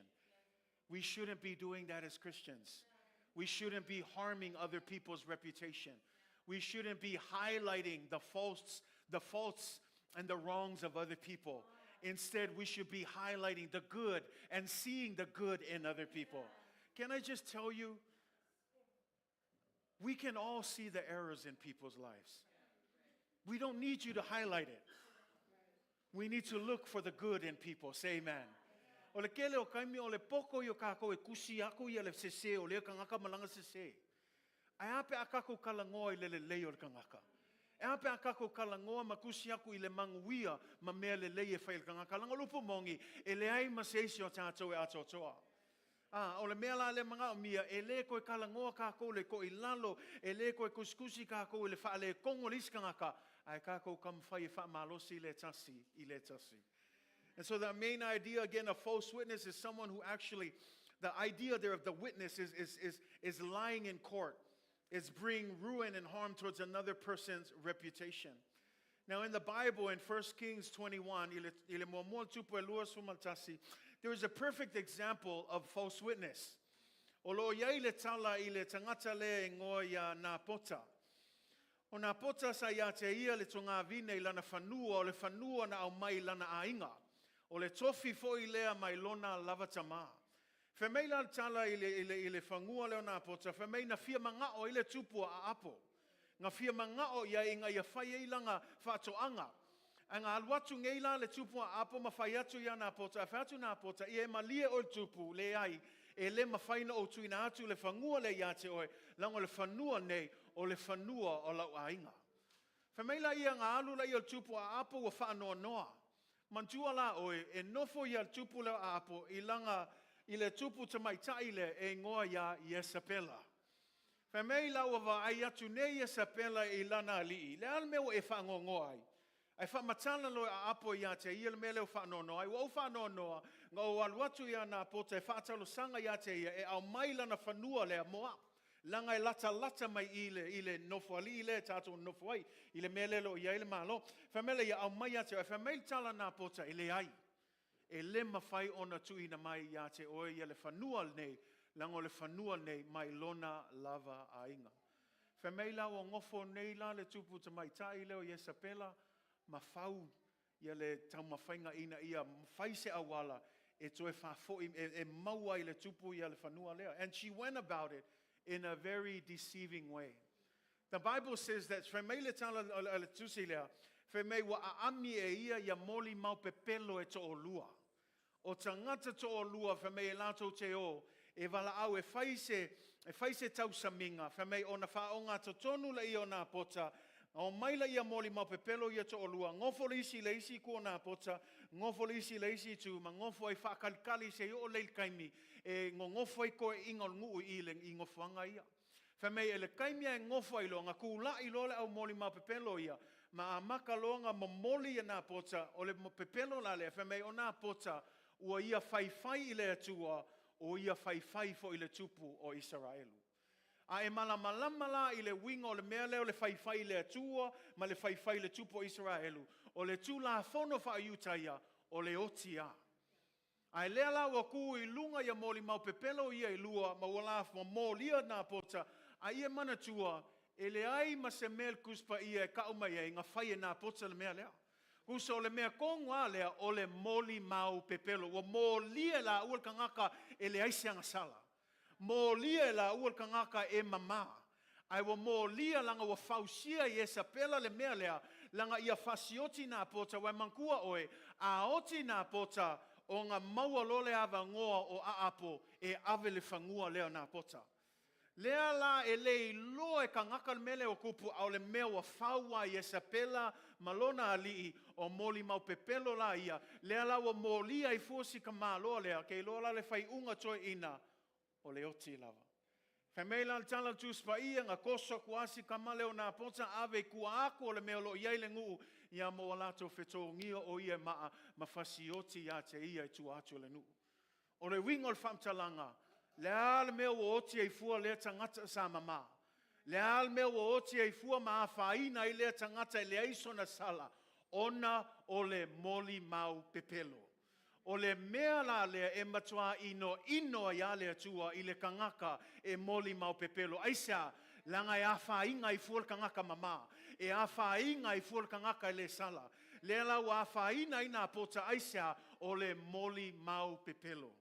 We shouldn't be doing that as Christians. We shouldn't be harming other people's reputation. We shouldn't be highlighting the faults and the wrongs of other people. Instead, we should be highlighting the good and seeing the good in other people. Can I just tell you, we can all see the errors in people's lives. We don't need you to highlight it. We need to look for the good in people. Say amen. O le kele o kaimi o le poko i o kākou e kusi aku ia le sese o lea kangaka malanga sese. Ae ape a kākou kalangoa i le lelei o le kangaka. E ape a kākou kalangoa ma kusi aku i le manguia ma mea lelei e whai le kangaka. Langa lupu mongi e le ai ma se isi o tātou e atoatoa. Ah, o le mea la le manga o mia, e le koe kalangoa kākou le ko i lalo, e le koe kusikusi kākou i le whaale kongo le isi kangaka, ae kākou kamwhai e wha malosi le tasi i le tasi. And so the main idea, again, of false witness is someone who actually, the idea there of the witness is lying in court. It's bringing ruin and harm towards another person's reputation. Now in the Bible, in 1 Kings 21, there is a perfect example of false witness. O lo iai le tala i le tangata le ngoa ia nā pota. O Napota sa ia te ia le togavine i lana fanua, o le fanua na aumai i lana aiga. O le tofi foi lea mai lona lava tamā. Fai mai la le tala i le, i le, i le fagua lea o Napota, fai mai na fia maga'o ai le tupu a Aapo. Na fia maga'o i ai ina ia fai ai lana faatoaga. Ae na alu atu nei la le tupu a Aapo ma fai atu ia Napota, ae fai atu Napota, ia e malie oe le tupu, leai, e le mafai na ou tuuina atu le fanua lea ia te oe, leaga o le fanua nei, o le fanua o lau aiga. Fai mai laia na alu laia o le tupu a Aapo ua faanoanoa. Manatua la oe, e nofo ia le tupu lea o Aapo i lana, i le tupu tamaitai lea e igoa ia Iesapela. Fai mai la ua vaai atu nei Iesapela i lana alii, le a le mea ua e faanoanoa ai? Ae faamatala loa e Aapo ia te ia le mea lea ua faanoanoa ai. Ua ou faanoanoa, na ou alu atu ia Napota e faatalosaga ia te ia e aumai lana fanua lea mo au. Leaga e latalata mai i le, i le nofoalii lea e tatou nonofo ai, i le mea lea o lo o i ai le Malo. Fai mai lea, aumai ia te oe. Fai mai le tala a Napota, e leai. E le mafai ona tuuina mai ia te oe ia le fanua lenei, leaga o le fanua lenei mai lona lava aiga. Fai mai la ua nofo nei la le tupu tamaitai lea o Iesapela ma fau ia le taumafaiga ina ia fai se auala e toe faafoi e, e maua ai le tupu ia le fanua lea. And she went about it in a very deceiving way. The Bible says that fai mai le tala a le tusi lea, fai mai ua aami e ia ia molimau pepelo e to'olua. O tagata to'olua fai mai e latou te o e valaau e fai se, e fai se tausamiga, fai mai ona faaogatotonu laia o Napota, omai laia molimau pepelo ia to'olua, nofo le isi i le isi itu o Napota, nofo le isi i le isi itu, ma nofo ai faatalitali seia oo lea i le taimi e nonofo ai toeaiina o le nuu i i, i nofoaga ia. Fai mai e le taimi lava e nofo ai loa, na tula'i loa le au molimau pepelo ia, ma amata loa ona momoli ia Napota, o le pepelo la lea, fai mai o Napota, ua ia faifai i le Atua, o ia faifai foi i le Tupu o Isaraelu. A e malamalama la i le uiga o le mea lea o le faifai i le Atua ma le faifai i le Tupu o Isaraelu, o le Tulafono faa-Iutaia, o le oti lava. Ae lea la ua tu i luga ia molimau pepelo ia e lua, ma ua la molia Napota, a ia manatua, e leai ma se mea le Tusi Paia e tau mai ai na fai e Napota le mea lea. Tusa o le mea tonu lava lea, o le molimau pepelo. Ua molia e laua le tagata e leai se agasala. Molia e laua le tagata e mama. Ae ua molia leaga ua fausia e Iesapela le mea lea, leaga ia fasioti Napota, aua e manatua oe, a oti Napota, ona maua loa le avanoa o Aapo e ave le fanua lea o Napota. Lea la e le iloa e tagata le mea lea ua tupu, a o le mea ua fau lava e Iesapela ma lona alii, o molimau pepelo la ia, lea la ua molia ai fua si tamaloa lea, ke iloa la le faaiuga toeaina, o le oti lava. Fai mai la le tala a le Tusi Paia, na toso atu lava si tama lea o Napota, ave i tua atu o le mea o lo o i ai le nuu, ia ma ua latou fetogia o ia e maa ma fasioti ia te ia i tua atu o le nuu. O le uiga o le faamatalaga, le a le mea ua oti ai fua lea tagata sa mama? Le a le mea ua oti ai fua ma afaina ai lea tagata e leai sona sala? Ona o le molimau pepelo. O le mea la lea e matua inoino ai lava le Atua i le tagata e molimau pepelo. Aisea? Leaga e afaina ai fua le tagata mama. E afaina ai fua le tagata e le sala. Lea la ua afaina ai Napota, aisea? O le molimau pepelo.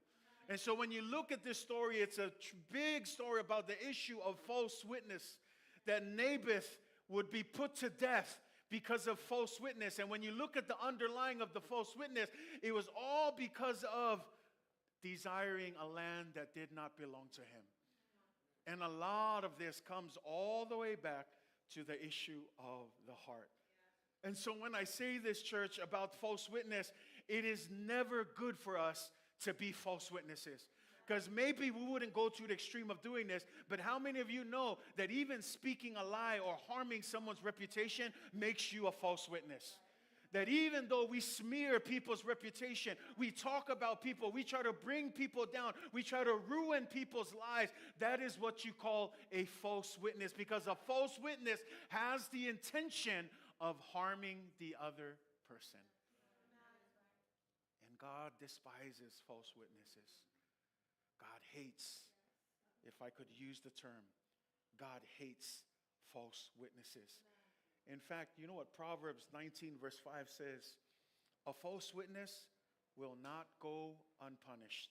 And so when you look at this story, it's a big story about the issue of false witness, that Naboth would be put to death because of false witness. And when you look at the underlying of the false witness, it was all because of desiring a land that did not belong to him. And a lot of this comes all the way back to the issue of the heart. And so when I say this, church, about false witness, it is never good for us to be false witnesses. Because maybe we wouldn't go to the extreme of doing this, but how many of you know that even speaking a lie or harming someone's reputation makes you a false witness? That even though we smear people's reputation, we talk about people, we try to bring people down, we try to ruin people's lives, that is what you call a false witness, because a false witness has the intention of harming the other person. And God despises false witnesses. God hates, if I could use the term, God hates false witnesses. In fact, you know what Proverbs 19 verse 5 says? A false witness will not go unpunished,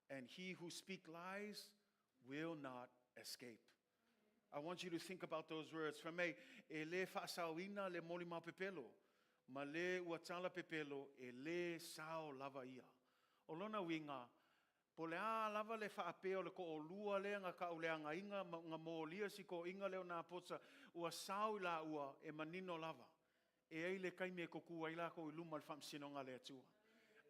and he who speak lies will not escape. I want you to think about those words. Fa mai, e le faasaoina le molimau pepelo, ma le ua tala pepelo, e le sao lava ia. O lona uiga, po o le a lava le faapea o le toalua lea na tauleagaina ma na molia si toeaina lea o Napota, ua sao i laua, e manino lava. E i ai le taimi e tutu ai latou i luma o le faamasinoga a le Atua.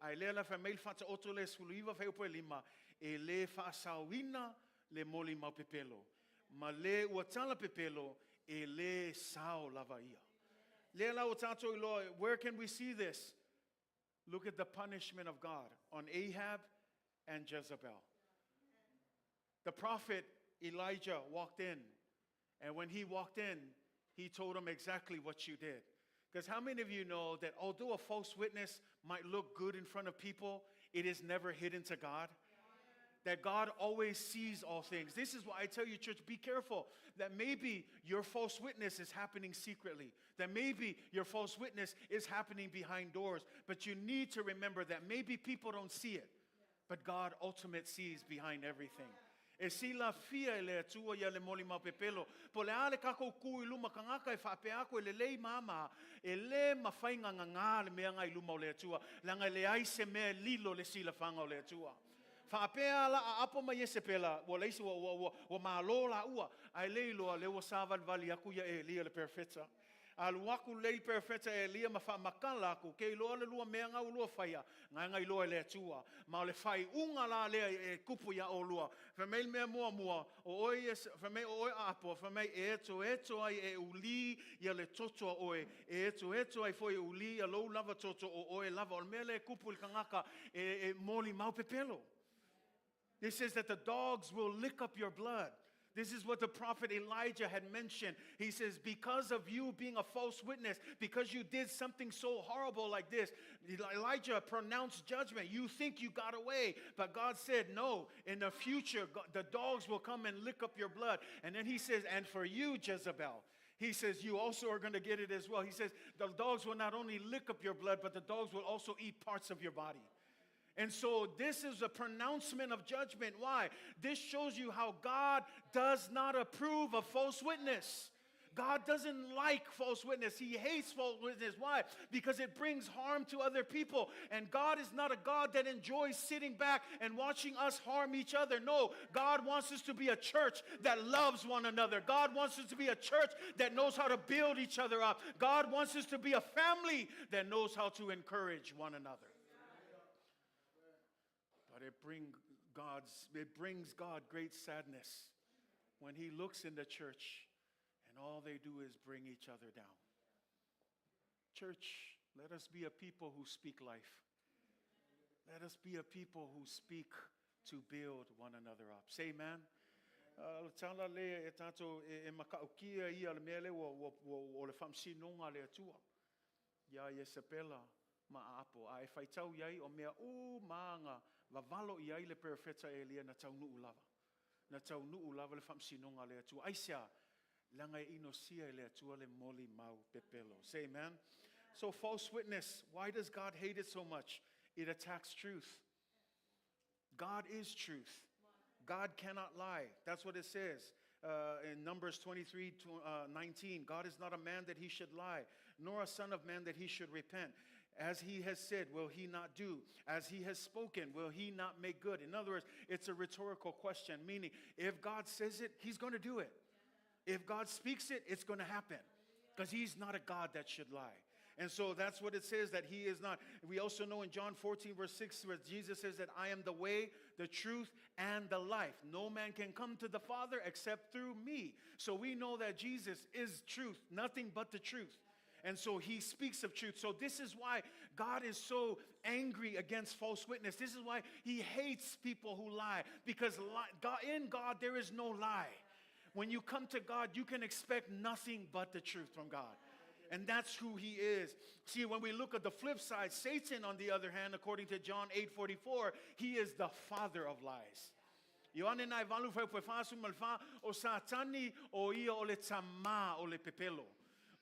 A o lea la fai mai le Faataoto lea 19 fuaiupu e 5, e le faasaoina le molimau pepelo, ma le ua tala pepelo, e le sao lava ia. Lea la ua tatou iloa, where can we see this? Look at the punishment of God on Ahab and Jezebel. The prophet Elijah walked in, and when he walked in, he told him exactly what you did. Because how many of you know that although a false witness might look good in front of people, it is never hidden to God? That God always sees all things. This is why I tell you, church, be careful that maybe your false witness is happening secretly, that maybe your false witness is happening behind doors. But you need to remember that maybe people don't see it, but God ultimate sees behind everything. E silafia e le Atua ia le molimau pepelo. Po o le a le tatou tu i luma tagata e faapea atu e lelei ma ama, e le mafai ona gagā le mea lena i luma o le Atua, leaga e leai se mea e lilo i le silafaga o le Atua. Faapea la a Apo ma Iesepela, ua leai se, ua, ua, ua, ua malo laua, ae le iloa lea ua savalivali atu ia Elia le perofeta. Alu atu lelei le perofeta Elia ma faamatala atu, ke iloa le lua mea na ua lua faia, na na iloa e le Atua. Ma o le faaiuga la lea e tupu iā olua. Fai mai le mea muamua, o oe Iese, fai mai o oe Apo, fai mai e etoeto ai e ulī ia le toto a oe, e etoeto ai foi e ulī ia lou lava toto o oe lava. O le mea lea e tupu i le tagata e, e molimau pepelo. This says that the dogs will lick up your blood. This is what the prophet Elijah had mentioned. He says, Because of you being a false witness, because you did something so horrible like this, Elijah pronounced judgment. You think you got away, but God said, No, in the future, the dogs will come and lick up your blood. And then he says, And for you, Jezebel, he says, You also are going to get it as well. He says, The dogs will not only lick up your blood, but the dogs will also eat parts of your body. And so this is a pronouncement of judgment. Why? This shows you how God does not approve of false witness. God doesn't like false witness. He hates false witness. Why? Because it brings harm to other people. And God is not a God that enjoys sitting back and watching us harm each other. No, God wants us to be a church that loves one another. God wants us to be a church that knows how to build each other up. God wants us to be a family that knows how to encourage one another. But it, bring God's, it brings God great sadness when he looks in the church and all they do is bring each other down. Church, let us be a people who speak life. Let us be a people who speak to build one another up. Say amen. O le tala lea e tatou e, e makaukia ia le mea lea ua, ua, ua, o le faamasinoga a le Atua iā Iesepela ma Aapo, a e faitau i ai o mea uma na vavalo i ai le perofeta Elia na taunuu lava. Na taunuu lava le faamasinoga a le Atua. Aisea? Leaga e inosia e le Atua le molimau pepelo. Say amen. So false witness, why does God hate it so much? It attacks truth. God is truth. God cannot lie. That's what it says in Numbers 23 19. God is not a man that he should lie, nor a son of man that he should repent. As he has said, will he not do? As he has spoken, will he not make good? In other words, it's a rhetorical question, meaning if God says it, he's going to do it. If God speaks it, it's going to happen because he's not a God that should lie. And so that's what it says that he is not. We also know in John 14, verse 6, where Jesus says that I am the way, the truth, and the life. No man can come to the Father except through me. So we know that Jesus is truth, nothing but the truth. And so he speaks of truth. So this is why God is so angry against false witness. This is why he hates people who lie, because God, in God there is no lie. When you come to God, you can expect nothing but the truth from God. And that's who he is. See, when we look at the flip side, Satan, on the other hand, according to John 8 44, he is the father of lies. Ioane nai valu fai pue whasu ma le wha, o Satani o ia o le tamā o le pepelo.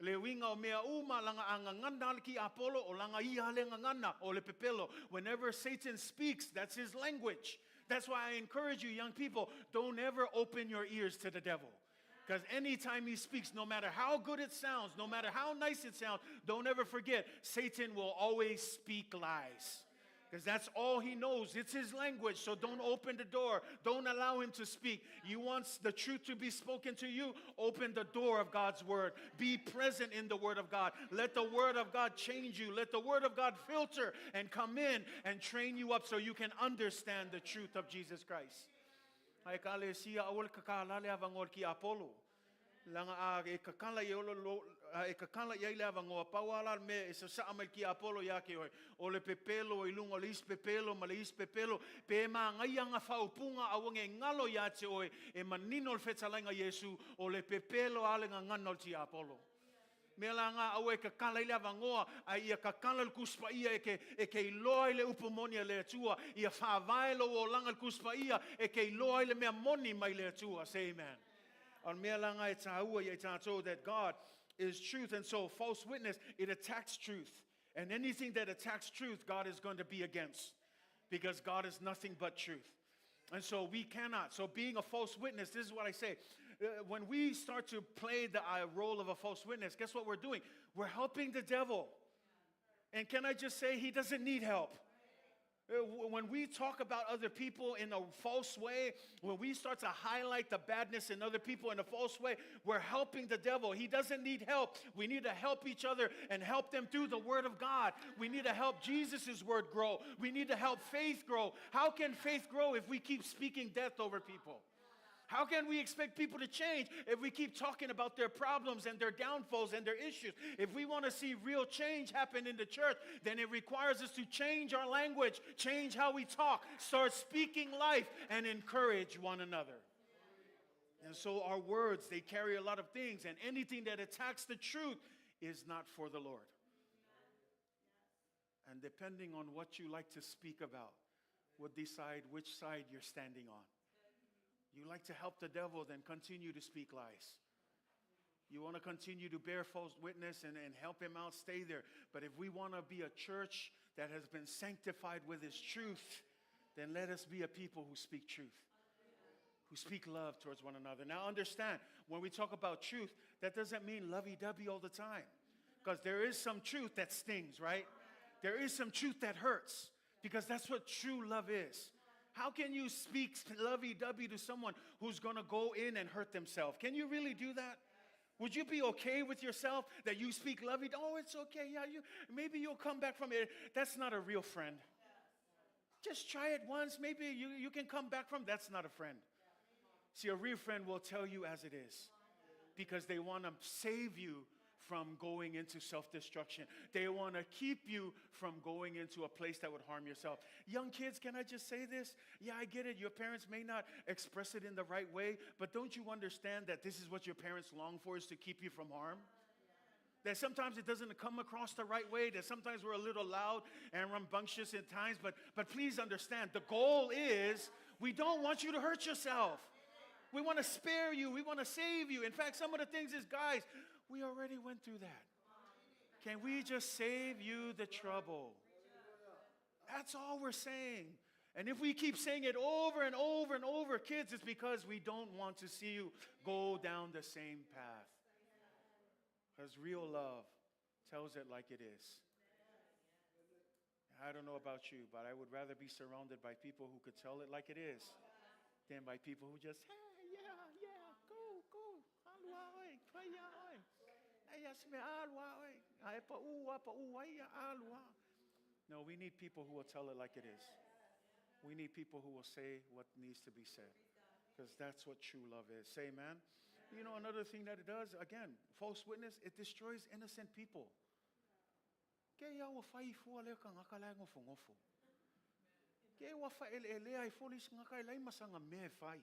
Le uiga o mea uma laga a gagana a le tiapolo, o laga ia le gagana o le pepelo. Whenever Satan speaks, that's his language. That's why I encourage you, young people, don't ever open your ears to the devil. Because anytime he speaks, no matter how good it sounds, no matter how nice it sounds, don't ever forget, Satan will always speak lies. Because that's all he knows. It's his language. So don't open the door. Don't allow him to speak. You want the truth to be spoken to you? Open the door of God's word. Be present in the word of God. Let the word of God change you. Let the word of God filter and come in and train you up so you can understand the truth of Jesus Christ. Ai ka le sia aua le kakala le avangoa le tiapolo. Laga a e kakala i olo lo, a e kakala i ai le avangoa, pau a la le mea e sasaa mai le tiapolo ia te oe, o le pepelo i luga o le isi pepelo ma le isi pepelo, pe magaia aga faaupuga aua ne i galo ia te oe, e manino le fetalaiga a Iesu, o le pepelo a le gagana o le tiapolo. Mea la nga aua e kakala i le avangoa, a ia kakala le Tusi Paia e ke, e ke iloa ai le upu moni a le Atua, ia faavae lou olaga i le Tusi Paia e ke iloa ai le mea moni mai le Atua. Say amen. O le mea la nga e tāua ia i tātou that God is truth, and so false witness, it attacks truth. And anything that attacks truth, God is going to be against, because God is nothing but truth. And so we cannot. So being a false witness, this is what I say. When we start to play the role of a false witness, guess what we're doing? We're helping the devil. And can I just say, he doesn't need help. When we talk about other people in a false way, when we start to highlight the badness in other people in a false way, we're helping the devil. He doesn't need help. We need to help each other and help them through the word of God. We need to help Jesus' word grow. We need to help faith grow. How can faith grow if we keep speaking death over people? How can we expect people to change if we keep talking about their problems and their downfalls and their issues? If we want to see real change happen in the church, then it requires us to change our language, change how we talk, start speaking life, and encourage one another. And so our words, they carry a lot of things, and anything that attacks the truth is not for the Lord. And depending on what you like to speak about, would decide which side you're standing on. You like to help the devil, then continue to speak lies. You want to continue to bear false witness and help him out, stay there. But if we want to be a church that has been sanctified with his truth, then let us be a people who speak truth, who speak love towards one another. Now understand, when we talk about truth, that doesn't mean lovey-dovey all the time. Because there is some truth that stings, right? There is some truth that hurts, because that's what true love is. How can you speak lovey-dovey to someone who's going to go in and hurt themselves? Can you really do that? Would you be okay with yourself that you speak lovey? Oh, it's okay. Yeah, maybe you'll come back from it. That's not a real friend. Just try it once. Maybe you can come back from. That's not a friend. See, a real friend will tell you as it is, because they want to save you from going into self-destruction. They want to keep you from going into a place that would harm yourself. Young kids, can I just say this? Yeah, I get it. Your parents may not express it in the right way, but don't you understand that this is what your parents long for, is to keep you from harm? That sometimes it doesn't come across the right way, that sometimes we're a little loud and rambunctious at times, but please understand, the goal is we don't want you to hurt yourself. We want to spare you. We want to save you. In fact, some of the things is, guys, we already went through that. Can we just save you the trouble? That's all we're saying. And if we keep saying it over and over and over, kids, it's because we don't want to see you go down the same path. Because real love tells it like it is. I don't know about you, but I would rather be surrounded by people who could tell it like it is than by people who just, hey, yeah, yeah, go, go. No, we need people who will tell it like it is. We need people who will say what needs to be said, because that's what true love is. Say amen. Another thing that it does, again, false witness, it destroys innocent people. Ke ia ua whai fua lea ka ngaka lai ngofo ngofo. Ke ua wha ele elea i foli si ngaka lai masanga me whai.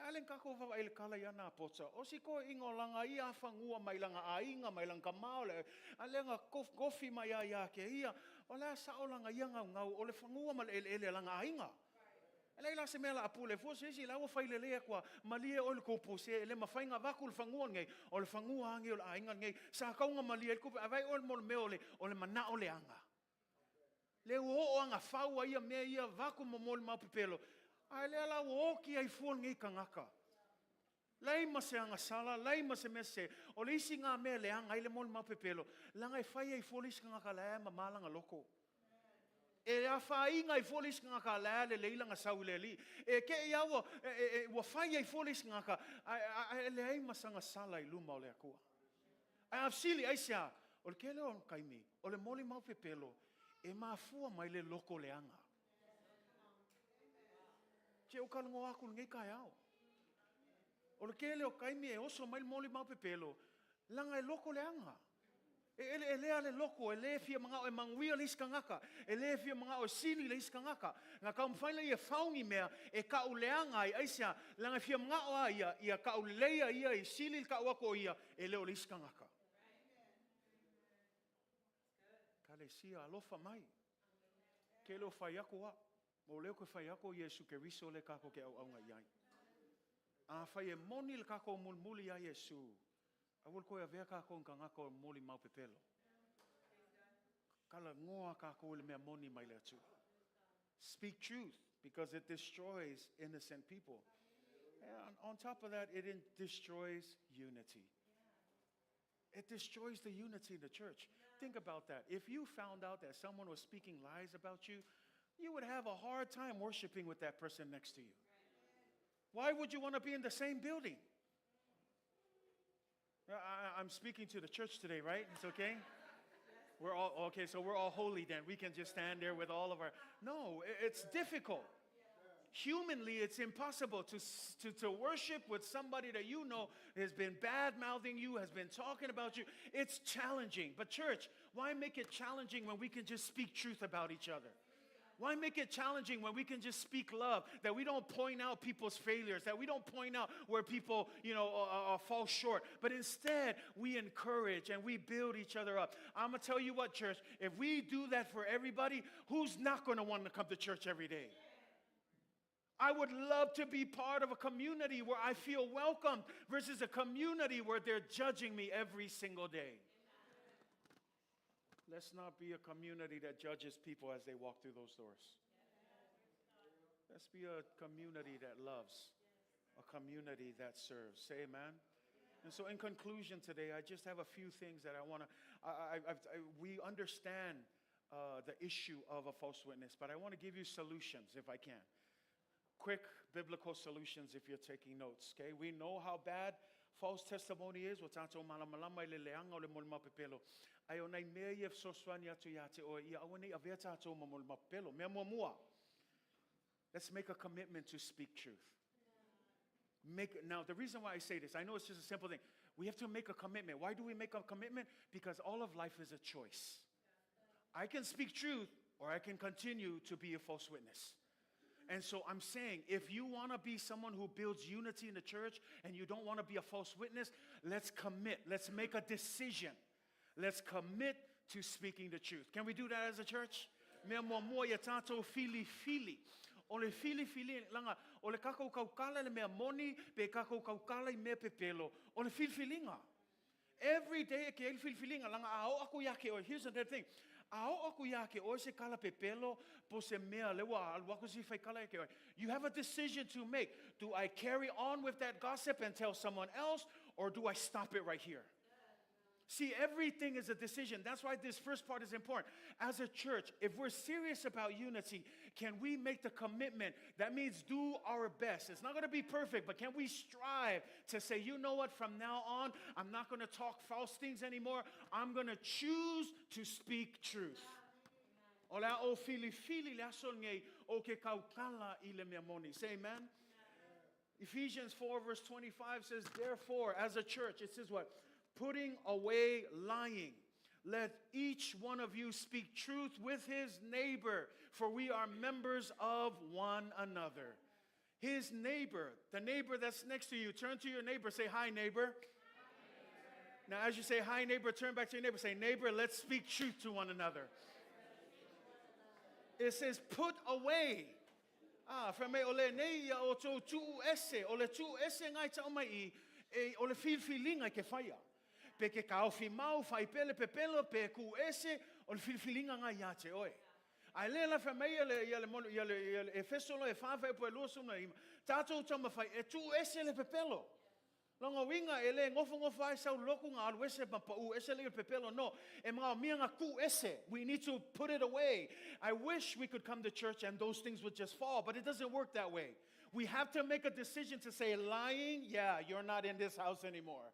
Ale ka ko va ele kala ia na potsa. O si ko ingo langa ia fangua mai langa ainga mai langa maole. Ale nga kofi mai ia ia ke ia. O la sa o langa ia ngau ngau o le fangua ma le ele ele langa ainga. E leai la se mea o le a pule fua se isi, la ua fai lelei atu a, malie oe le kou puse, e le mafai ona avatu le fanua lenei, o le fanua lava lenei o le aiga lenei, sa tatau ona malie ai le tupe, ae vaai oe mo le mea o le, o le manao leaga. Lea ua oo lava ina fau ai ia mea ia avatu ma molimau pepelo, ae lea la ua oti ai fua lenei tagata. Leai ma se agasala, leai ma se mea sese. O le isi lena mea e leaga ai le molimau pepelo, leaga e fai ai fua le isi tagata la e mama lana loto. E afaina ai fua le isi tagata la e lelei lana sau i le Alii. E te i lava ua, e, e, ua fai ai fua le isi tagata, ae, ae, ae leai ma sana sala i luma o le Atua. Ae a fesili, aisea? O le tele o taimi, o le molimau pepelo, e mafua mai le loto leaga. Se i ou talanoa atu i lenei taeao. O le tele o taimi e oso mai le molimau pepelo, leaga e loto leaga. E eleelea le loto, e le fia manao e manuia le isi tagata, e le fia manao e sili le isi tagata. Na taumafai lea ia fau ni mea e tau leaga ai, aisea? Leaga e fia manao lava ia, ia tau leleia ia, ia sili le tau atu o ia, e le o le isi tagata. Ekalesia, alofa mai. Ke le o fai atu au, o lea ou te fai atu o Iesu Keriso lea tatou te auauna i ai. Afai e moni le tatou mulimuli ia Iesu, aua le toe avea tatou i ni tagata o molimau pepelo. Talanoa tatou i le mea moni mai le Atua. Speak truth because it destroys innocent people. And on top of that, it destroys unity. It destroys the unity in the church. Think about that. If you found out that someone was speaking lies about you, you would have a hard time worshiping with that person next to you. Why would you want to be in the same building? I'm speaking to the church today, right? It's okay? We're all, okay, so we're all holy then. We can just stand there with all of our. No, it's difficult. Humanly, it's impossible to worship with somebody that you know has been bad-mouthing you, has been talking about you. It's challenging. But church, why make it challenging when we can just speak truth about each other? Why make it challenging when we can just speak love, that we don't point out people's failures, that we don't point out where people, fall short, but instead we encourage and we build each other up. I'm going to tell you what, church, if we do that for everybody, who's not going to want to come to church every day? I would love to be part of a community where I feel welcome versus a community where they're judging me every single day. Let's not be a community that judges people as they walk through those doors. Let's be a community that loves, a community that serves. Say amen. And so in conclusion today, I just have a few things that I want to, I, we understand the issue of a false witness, but I want to give you solutions if I can. Quick biblical solutions if you're taking notes, okay? We know how bad false testimony is. Ua tatou malamalama i le leaga o le molimau pepelo. Ae o nai mea ia e fesoasoani atu ia te oe, ia aua ne i avea tatou ma molimau pepelo. Mea muamua, let's make a commitment to speak truth. Now, the reason why I say this, I know it's just a simple thing. We have to make a commitment. Why do we make a commitment? Because all of life is a choice. I can speak truth or I can continue to be a false witness. And so I'm saying, if you want to be someone who builds unity in the church and you don't want to be a false witness, let's commit. Let's make a decision. Let's commit to speaking the truth. Can we do that as a church? Mea muamua ia tatou filifili. O le filifili, leaga, o le tatou tautala le mea moni, pe tatou tautala i mea pepelo, o le filifiliga. Every day e ke ai le filifiliga, leaga a oo atu ia te oe. Here's another thing. A oo atu ia te oe se tala pepelo, po se mea le ua alu atu se fai tala ia te oe. You have a decision to make. Do I carry on with that gossip and tell someone else, or do I stop it right here? See, everything is a decision. That's why this first part is important. As a church, if we're serious about unity, can we make the commitment? That means do our best. It's not going to be perfect, but can we strive to say, you know what, from now on, I'm not going to talk false things anymore. I'm going to choose to speak truth. O le a o filifili le aso lenei o ke tautala i le mea moni. Say amen. Ephesians 4 verse 25 says, therefore, as a church, it says what? Putting away lying, let each one of you speak truth with his neighbor, for we are members of one another. His neighbor, the neighbor that's next to you, turn to your neighbor, say, hi, neighbor. Now, as you say, hi, neighbor, turn back to your neighbor, say, neighbor, let's speak truth to one another. It says, put away. Ah, fai mai o lenei ia outou tuu ese, o le tuu ese ngai tau mai i, e, o le filifiliga e ke whaia. Pe ke kaofi mau, whai pele pepelo, pe ku ese, o le filifiliga ngai ia te oe. Ae lea la fai mai ia le, ia le, mono, ia le, ia le Efeso loa e wha whai po e lua suna ima, tātou taumawhai e tuu ese le pepelo. Longa uiga e le gofogofo ai sau loku ga alu ese ma pau ese le pepelo. No, e mga mia nga ku ese. We need to put it away. I wish we could come to church and those things would just fall, but it doesn't work that way. We have to make a decision to say lying, yeah, you're not in this house anymore.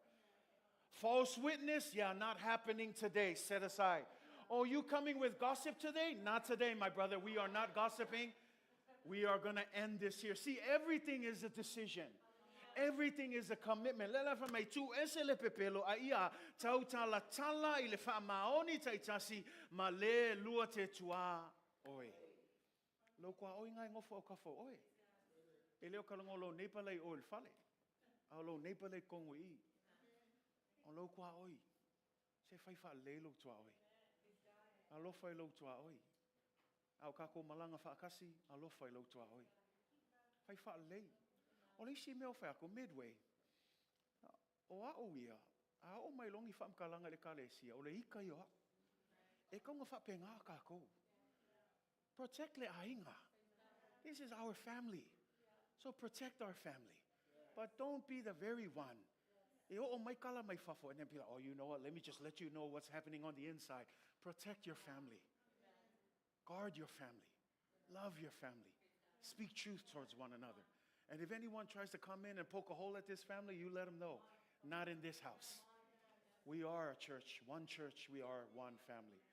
False witness, yeah, not happening today. Set aside. Oh, you coming with gossip today? Not today, my brother. We are not gossiping. We are going to end this here. See, everything is a decision. Everything is a commitment. Le la fa mai tu ese le pepelo a ia tau tala tala i le wha maoni tai tasi ma le lua te tua oi. Lo kua oi ngai ngofo o kafo oi. E leo kalango lo neipa lei o le fale. A lo neipa lei kongo i. O lo kua oi. Se fai wha le lo tua oi. Alofa i lo tua oi. A o kako malanga whaakasi, alofa i lo tua oi. Fai wha lei. O le isi mea o whai ako, Midway. O a o ia, a o mai longi whaamkalanga le kalesia, o le ika i o a. E kaunga whape ngā kākou. Protect le ainga. This is our family. So protect our family. But don't be the very one. E o mai kala mai fafo, and then be like, oh, you know what? Let me just let you know what's happening on the inside. Protect your family. Guard your family. Love your family. Speak truth towards one another. And if anyone tries to come in and poke a hole at this family, you let them know. Not in this house. We are a church, one church, we are one family.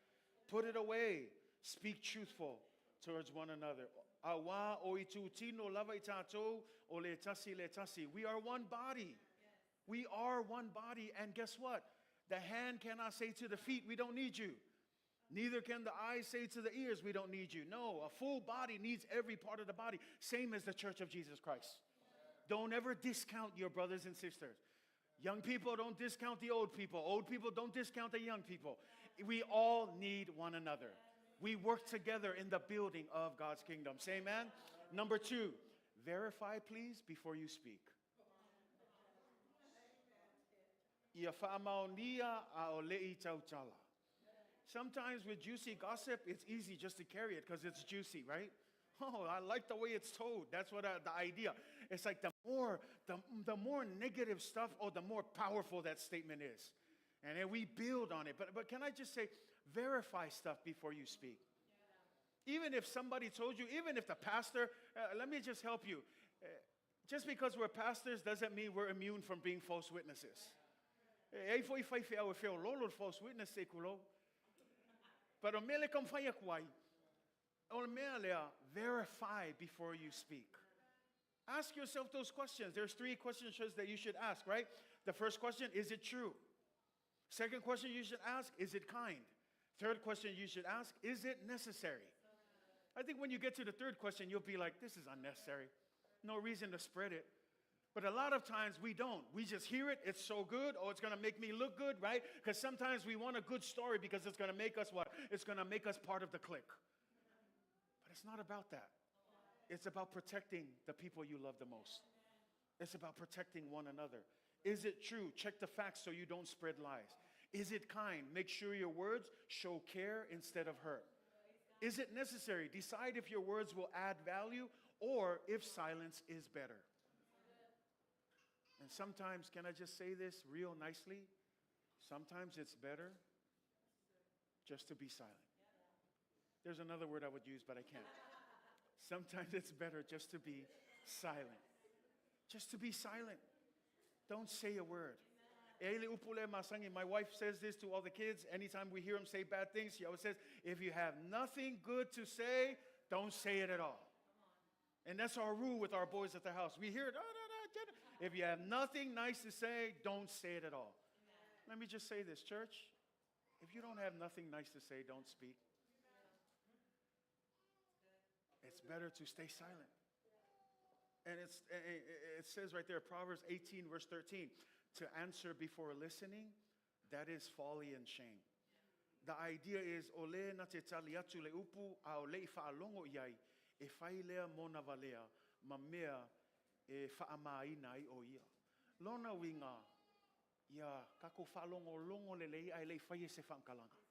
Put it away. Speak truthful towards one another. Awa o i tu tino lava i tātou o le tasi le tasi. We are one body. We are one body. And guess what? The hand cannot say to the feet, we don't need you. Neither can the eyes say to the ears, we don't need you. No, a full body needs every part of the body, same as the church of Jesus Christ. Don't ever discount your brothers and sisters. Young people, don't discount the old people. Old people, don't discount the young people. We all need one another. We work together in the building of God's kingdom. Say amen. Number 2, verify, please, before you speak. Ia whaamaonia a o lei tautala. Sometimes with juicy gossip, it's easy just to carry it because it's juicy, right? Oh, I like the way it's told. That's what the idea. It's like the more negative stuff, oh, the more powerful that statement is. And then we build on it. But can I just say, verify stuff before you speak. Even if somebody told you, even if the pastor, let me just help you. Just because we're pastors doesn't mean we're immune from being false witnesses. E foi fai fea o feo lolo false witness e kulo. But o mele kam whai akuai, o mea lea, verify before you speak. Ask yourself those questions. There's 3 questions that you should ask, right? The first question, is it true? Second question you should ask, is it kind? Third question you should ask, is it necessary? I think when you get to the third question, you'll be like, this is unnecessary. No reason to spread it. But a lot of times we don't. We just hear it. It's so good. Oh, it's going to make me look good, right? Because sometimes we want a good story because it's going to make us what? It's going to make us part of the clique. But it's not about that. It's about protecting the people you love the most. It's about protecting one another. Is it true? Check the facts so you don't spread lies. Is it kind? Make sure your words show care instead of hurt. Is it necessary? Decide if your words will add value or if silence is better. And sometimes, can I just say this real nicely? Sometimes it's better just to be silent. There's another word I would use, but I can't. Sometimes it's better just to be silent. Just to be silent. Don't say a word. My wife says this to all the kids. Anytime we hear them say bad things, she always says, if you have nothing good to say, don't say it at all. And that's our rule with our boys at the house. We hear it, oh, no, no, no. If you have nothing nice to say, don't say it at all. Amen. Let me just say this, church. If you don't have nothing nice to say, don't speak. It's better to stay silent. And it says right there, Proverbs 18, verse 13, to answer before listening, that is folly and shame. The idea is, ole na te tali atu le upu, a ole i whaalongo iai, e fai lea mona valea ma mea e faamāina ai o ia. Lona uiga, ia tatou faalogologo lelei ae le i faia se faamatalaga.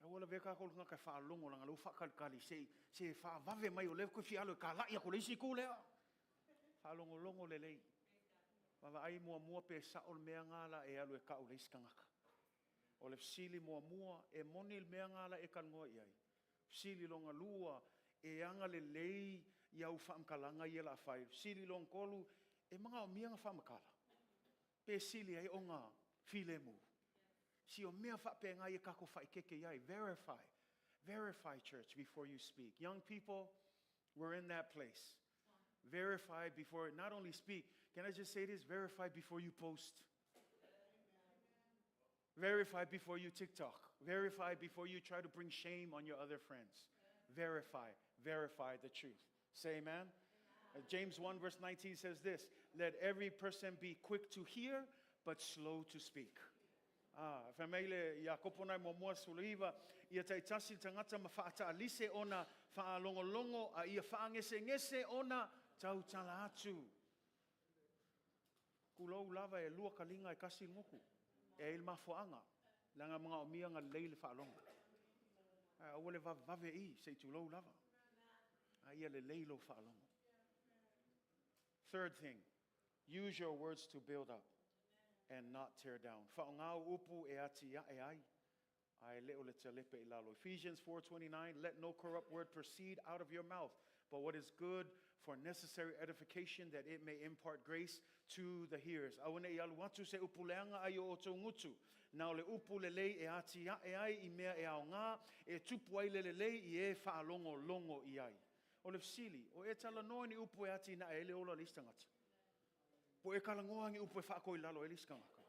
Aua le avea tatou o le tagata e faalogo leaga o lea ua faatalitali se i, se faavave mai o lea ou te fia alu e talai atu i le isi itu lea. Faalogologo lelei. Vaavaai muamua pe sao le mea lena o le a e alu e tau i le isi tagata. O le fesili muamua, e moni le mea lena o le a e talanoa i ai? Fesili lona lua, e agalelei i au faamatalaga ia o le a fai? Fesili lona tolu, e manaomia ona faamatala? Pe sili ai ona filemu? See, o mea faapena ia tatou faaeteete i ai. Verify. Verify, church, before you speak. Young people, we're in that place. Verify before, not only speak, can I just say this? Verify before you post. Verify before you TikTok. Verify before you try to bring shame on your other friends. Verify, verify the truth. Say amen. James 1 verse 19 says this, let every person be quick to hear, but slow to speak. Ah, fai mai le Iakopo nai muamua 19, ia taitasi le tagata ma faataalise ona faalogologo a ia faagesegese ona tautala atu. Tulou lava e lua taliga e tasi le gutu. E i ai le mafuaaga, leaga e manaomia ona lelei le faalogo. Ae aua le vavevave i, se i tulou lava. A ia lelei lou faalogo. Third thing, use your words to build up and not tear down. Faaaoga au upu e atiae ai, ae le o le talepe i lalo. Ephesians 4:29, let no corrupt word proceed out of your mouth, but what is good for necessary edification, that it may impart grace to the hearers. Aua ne i alu atu se upu leaga ai o outou gutu. Na o le upu lelei e atiae ai i mea e aoga, e tupu ai le lelei i e faalogologo i ai. O le fesili, o e talanoa i ni upu e atinae ai le ola o le isi tagata? Po o e talanoa i ni upu e faatoilalo ai le isi tagata?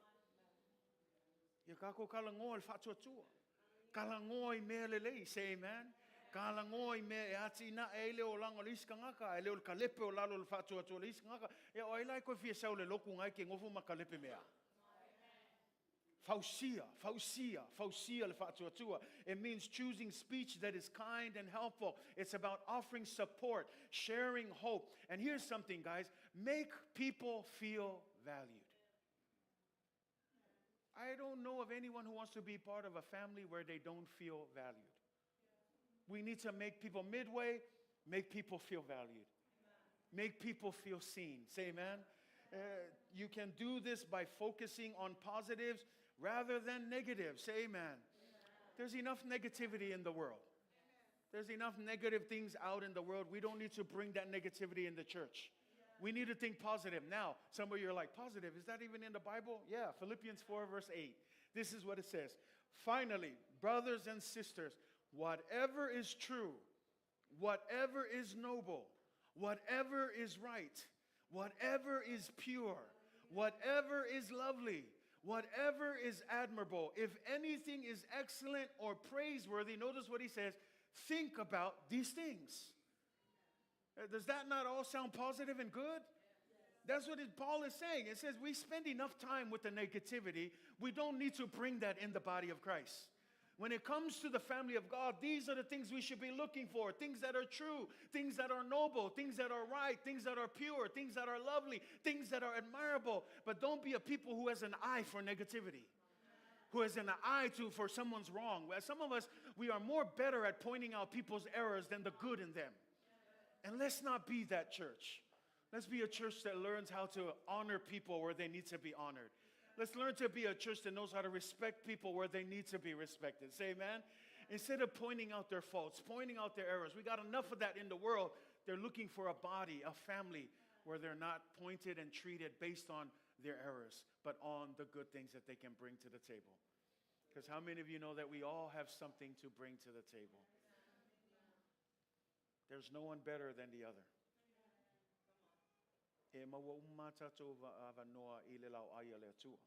Ia tatou talanoa i le faatuatua. Talanoa i mea lelei. Say amen. Talanoa i mea e atinae ai le olaga o le isi tagata, ae le o le talepe o lalo o le faatuatua o le isi tagata. Ia o ai la e toe fia sau i le lotu lena e te nofo ma talepe mea? Fausia, fausia, fausia le faatuatua. It means choosing speech that is kind and helpful. It's about offering support, sharing hope. And here's something, guys. Make people feel valued. I don't know of anyone who wants to be part of a family where they don't feel valued. We need to make people midway, make people feel valued. Make people feel seen. Say amen. You can do this by focusing on positives rather than negatives. Say amen. Amen. There's enough negativity in the world. There's enough negative things out in the world. We don't need to bring that negativity in the church. We need to think positive. Now, some of you are like, positive, is that even in the Bible? Yeah, Philippians 4 verse 8. This is what it says. Finally, brothers and sisters, whatever is true, whatever is noble, whatever is right, whatever is pure, whatever is lovely, whatever is admirable, if anything is excellent or praiseworthy, notice what he says, think about these things. Does that not all sound positive and good? That's what Paul is saying. It says we spend enough time with the negativity. We don't need to bring that in the body of Christ. When it comes to the family of God, these are the things we should be looking for. Things that are true, things that are noble, things that are right, things that are pure, things that are lovely, things that are admirable. But don't be a people who has an eye for negativity, who has an eye to for someone's wrong. Some of us, we are more better at pointing out people's errors than the good in them. And let's not be that church. Let's be a church that learns how to honor people where they need to be honored. Let's learn to be a church that knows how to respect people where they need to be respected. Say amen. Instead of pointing out their faults, pointing out their errors, we got enough of that in the world. They're looking for a body, a family, where they're not pointed and treated based on their errors, but on the good things that they can bring to the table. Because how many of you know that we all have something to bring to the table? There's no one better than the other. E maua uma tātou avanoa i le lau ai a le Atua.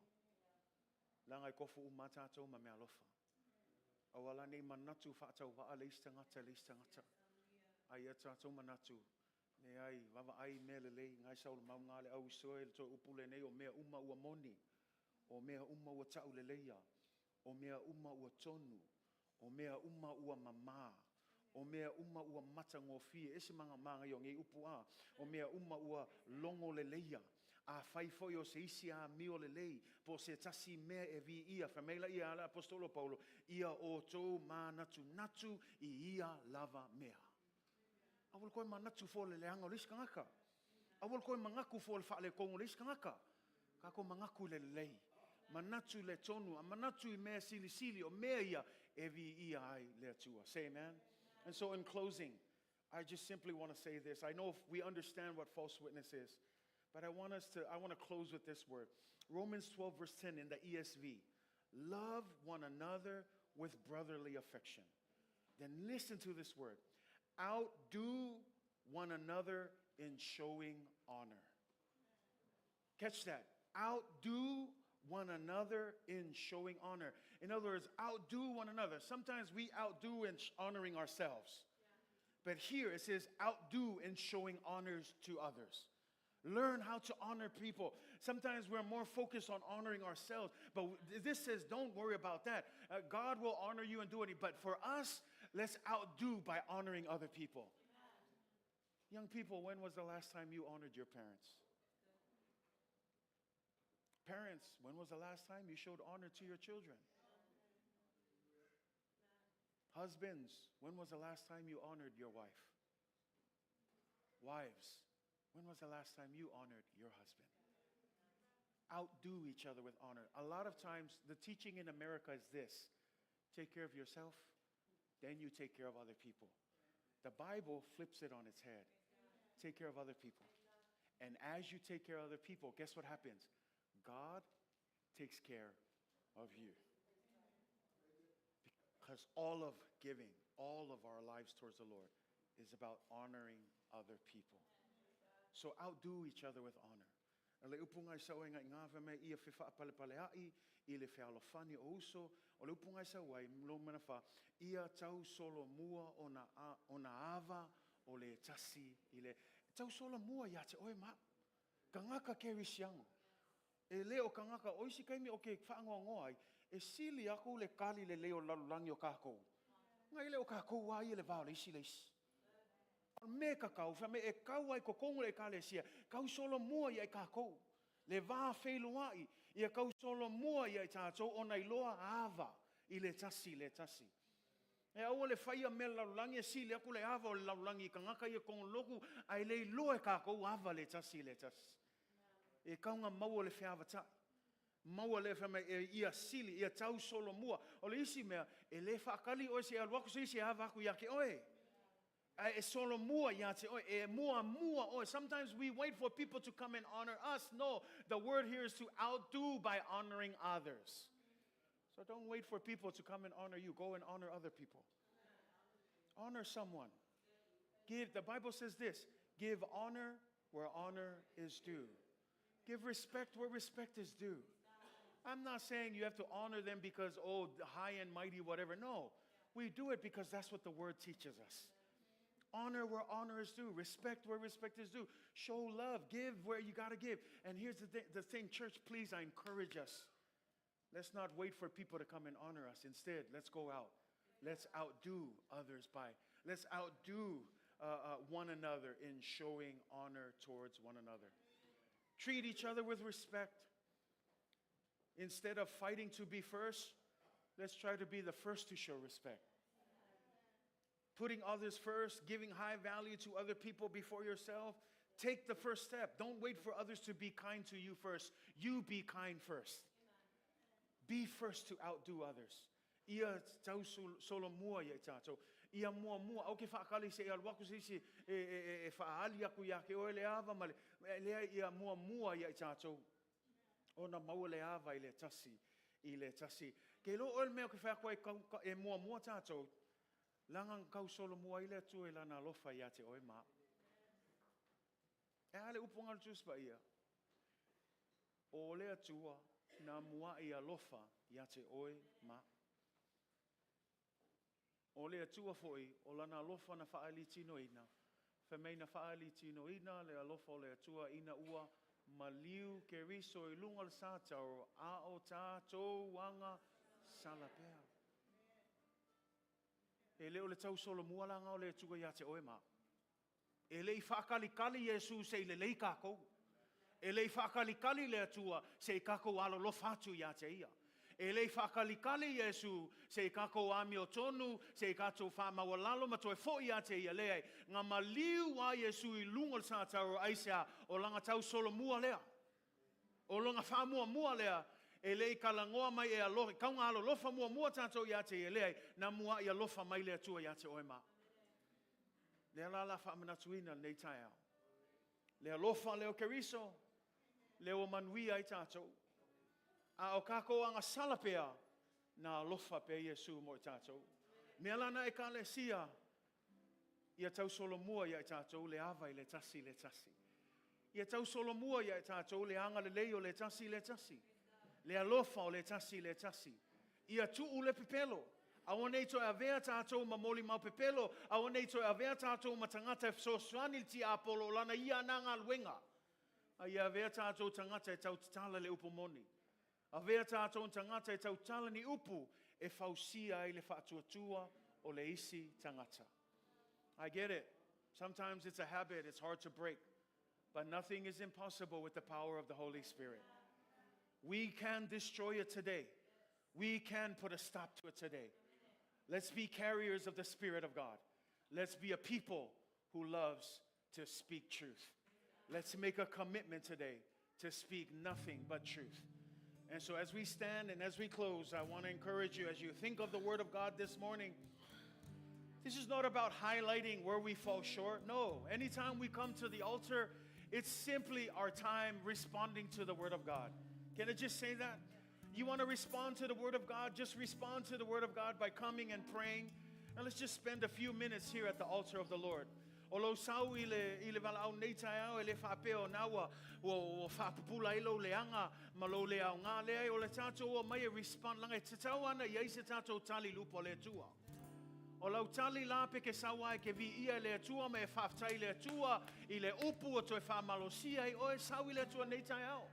Leaga e kofu uma tātou ma mea alofa. Aua la nei manatu faatauvaa le isi tagata le isi tagata. A ia tātou manatu, leai, vaavaai i mea lelei, ngai sau le mau ngā le au i soe le toe upu lenei o mea uma ua moni, o mea uma ua tauleleia, o mea uma ua tonu, o mea uma ua mamā, O mea uma ua matagofie, ese ma manaia o nei upu a, o mea uma ua logoleleia. Afai foi o se isi amio lelei, po o se tasi mea e viia, fai mai laia a le Aposetolo o Paulo, ia outou manatunatu i ia lava mea. Aua le toe manatu fua i le leaga o le isi tagata. Aua le toe manatu fua i le faaletonu o le isi tagata. Tatou manatu i le lelei, manatu i le tonu, a manatu i mea silisili, o mea ia e viia ai le Atua. Say amen. And so in closing, I just simply want to say this. I know if we understand what false witness is, but I want to close with this word. Romans 12 verse 10 in the ESV. Love one another with brotherly affection. Then listen to this word. Outdo one another in showing honor. Catch that. Outdo one another in showing honor. In other words, outdo one another. Sometimes we outdo in honoring ourselves. But here it says outdo in showing honors to others. Learn how to honor people. Sometimes we're more focused on honoring ourselves, but this says don't worry about that. God will honor you and do it. But for us, let's outdo by honoring other people. Young people, when was the last time you honored your parents? Parents, when was the last time you showed honor to your children? Husbands, when was the last time you honored your wife? Wives, when was the last time you honored your husband? Outdo each other with honor. A lot of times, the teaching in America is this: take care of yourself, then you take care of other people. The Bible flips it on its head. Take care of other people. And as you take care of other people, guess what happens? God takes care of you. Because all of giving, all of our lives towards the Lord is about honoring other people. So outdo each other with honor. A le upu ngai sau ai ngai ngā me ia fe whaapalepale ai, i le fealofani o uso, o le upu ngai sau ai, lo mana wha, ia tau solo mua o na, a, o na ava o le tasi i le, tau solo mua ia te oe ma, kangaka ke risiano. E le o kangaka, o isi kaimi o ke whaangoa ai, e sili aku le kali le leo lalulangi o kākou. Ngai le o kākou ai le vao le isi le isi. Me ka kau, fa me e kau ai ko kongo le ekalesia, kau solo mua ia i kākou. Le vā wheiloai, ia kau solo mua ia i tātou o nei loa ava i le tasi le tasi. E aua le whaia me lalulangi e sili aku le ava o le lalulangi i kangaka ia kongo loku, ai le iloa e kākou ava le tasi le tasi. E kaunga maua le wheavatai. Maua le wha me e ia sili, ia tau solo mua. O le isi mea, e le whaakali oe se alu aku se isi ava aku ia ke oe. E solo mua ia te oe, e mua mua oe. Sometimes we wait for people to come and honor us. No, the word here is to outdo by honoring others. So don't wait for people to come and honor you. Go and honor other people. Honor someone. Give, the Bible says this, give honor where honor is due. Give respect where respect is due. I'm not saying you have to honor them because, oh, high and mighty, whatever. No, we do it because that's what the word teaches us. Honor where honor is due. Respect where respect is due. Show love. Give where you got to give. And here's the thing, church, please, I encourage us. Let's not wait for people to come and honor us. Instead, let's go out. Let's outdo others by, let's outdo one another in showing honor towards one another. Treat each other with respect. Instead of fighting to be first, let's try to be the first to show respect. Putting others first, giving high value to other people before yourself. Take the first step. Don't wait for others to be kind to you first. You be kind first. Be first to outdo others. Ia tau solo mua ia i tātou. Ia mua mua. Au ke whaakali se e alu aku se isi e whaali aku ia ke oe le ava ma le, lea ia mua mua ia i tātou. O na maua le ava i le tasi, i le tasi. Ke lo oe le mea ke whaakua e, e mua mua tātou, langa kau solo mua i le atu e lana alofa ia te oe ma. E ale upu ngalu tuspa ia. O le atua na mua i alofa ia te oe ma. O le atua foi o lana alofa na whaalitino ina. Whamei na whaalitino ina le alofa o le atua ina ua maliu ke riso i lunga le sātau a o tātou anga salapea. E le o le tausolomua la lena o le Atua ia te oe ma au. E le i faatalikali Iesu se i lelei tatou. E le i faatalikali le Atua se i tatou alolofa atu ia te Ia. E le i faatalikali Iesu se i tatou amiotonu, se i tatou faamaualalo ma toe foi ia te Ia. Leai, na maliu lava Iesu i luga o le satauro, aisea? O lana tausolomua lea. O lona faamuamua lea, e le i talanoa mai e alofa, e tatau ona alolofa muamua tatou ia te Ia. Leai, na muai alofa mai le Atua ia te oe ma au. Lea la o le a faamanatuina i lenei taeao. Le alofa lea o Keriso, lea ua manuia ai tatou. A o tatou agasala pea, na alofa pea Iesu mo i tatou. O mea la na Ekalesia, ia tausolomua ia i tatou le ava i le tasi i le tasi. Ia tausolomua ia i tatou le agalelei o le tasi i le tasi. Le alofa o le tasi i le tasi. Ia tuu le pepelo. Aua ne i toe avea tatou ma molimau pepelo, aua ne i toe avea tatou ma tagata e fesoasoani i le tiapolo o lana ia na galuega. A ia avea tatou tagata e tautatala le upu moni. Avea tatou tagata e tautala ni upu e fausia ai le faatuatua o le isi tagata. I get it. Sometimes it's a habit, it's hard to break. But nothing is impossible with the power of the Holy Spirit. We can destroy it today. We can put a stop to it today. Let's be carriers of the Spirit of God. Let's be a people who loves to speak truth. Let's make a commitment today to speak nothing but truth. And so as we stand and as we close, I want to encourage you as you think of the Word of God this morning, this is not about highlighting where we fall short. No. Anytime we come to the altar, it's simply our time responding to the Word of God. Can I just say that? You want to respond to the Word of God? Just respond to the Word of God by coming and praying. And let's just spend a few minutes here at the altar of the Lord. O lou sau i le, i le valaau nei taeao e le faapea o na ua, ua, ua faapupula ai lou leaga ma lou le aoga. Leai, o le tatou o mai e respond leaga e tatau ana i ai se tatou tali i le upu a le Atua. O lau tali la pe ke sau lava e ke viia e le Atua ma e faafetai i le Atua i le upu ua toe faamalosia ai oe, sau i le Atua nei taeao.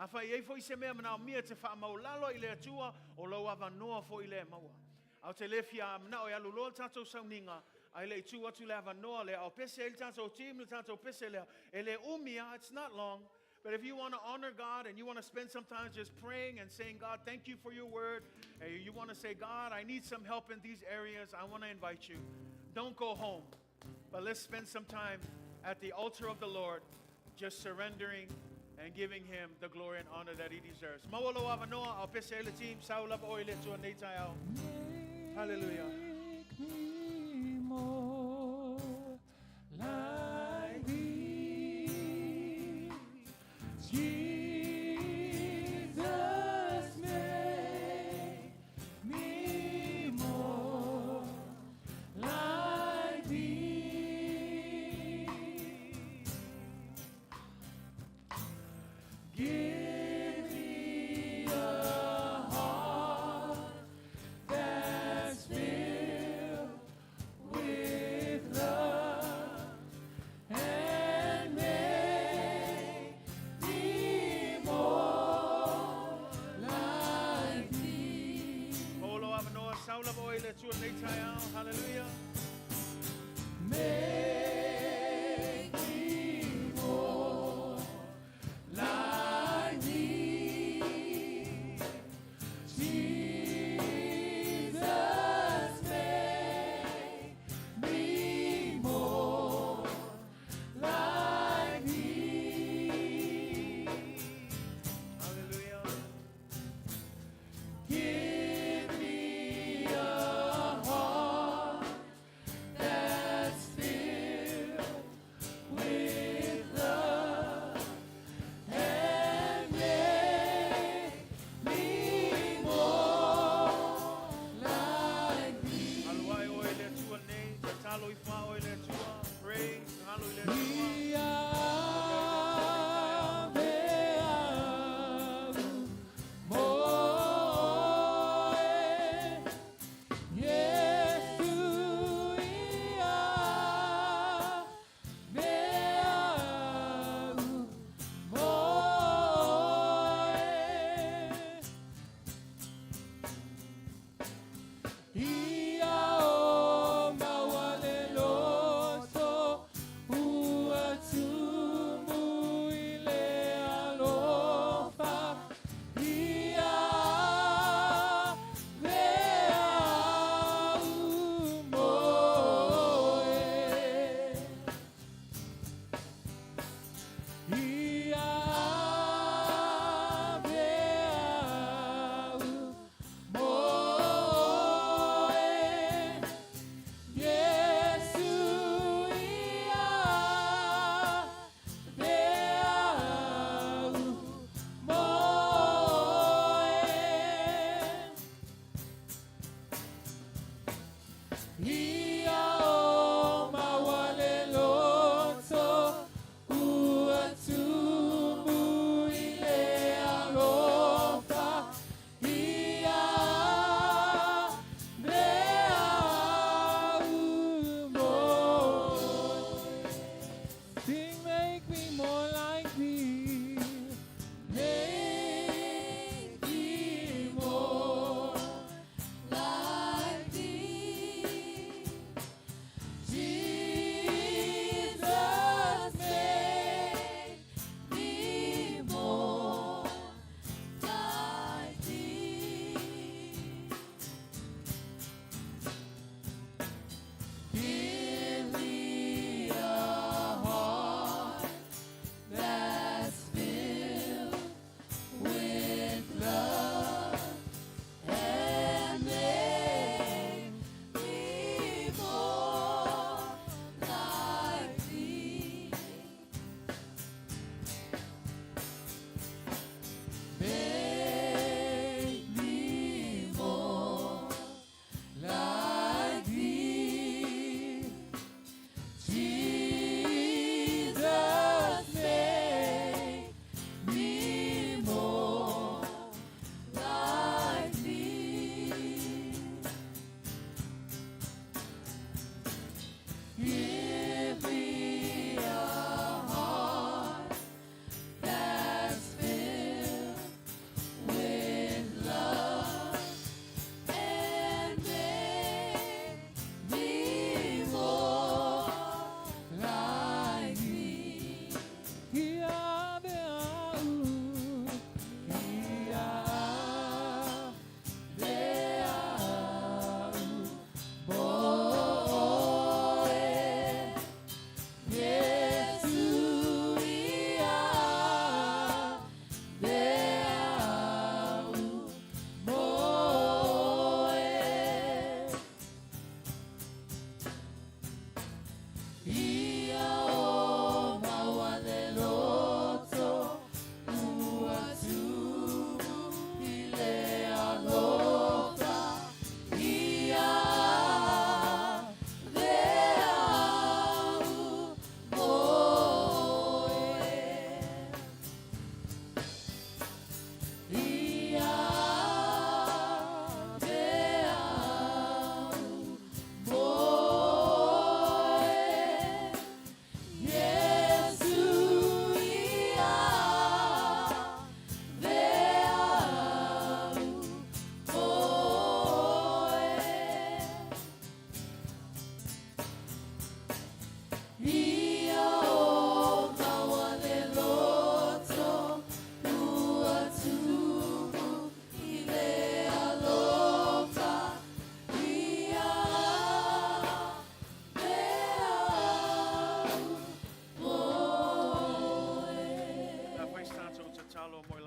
Afai e i ai foi se mea manaomia e te faamaulalo i le Atua, o lou avanoa foi lea e maua. Ae ou te le fia manao e alu loa le tatou sauniga, ae le i tuu atu le avanoa lea, a o pese ai le tatou team le tatou pese lea, e le umi lava, it's not long. But if you want to honor God and you want to spend some time just praying and saying, God, thank you for your word, and you want to say, God, I need some help in these areas, I want to invite you. Don't go home, but let's spend some time at the altar of the Lord, just surrendering and giving him the glory and honor that he deserves. Maua lou avanoa, a o pese ai le team, sau lava oe i le Atua nei taeao. Hallelujah. Make me more like thee. Jesus, make me more like thee. Give me a heart that's filled with love and make me more like thee. Maua lou avanoa, sau lava oe i le Atua nei taeao. Hallelujah. Make me more like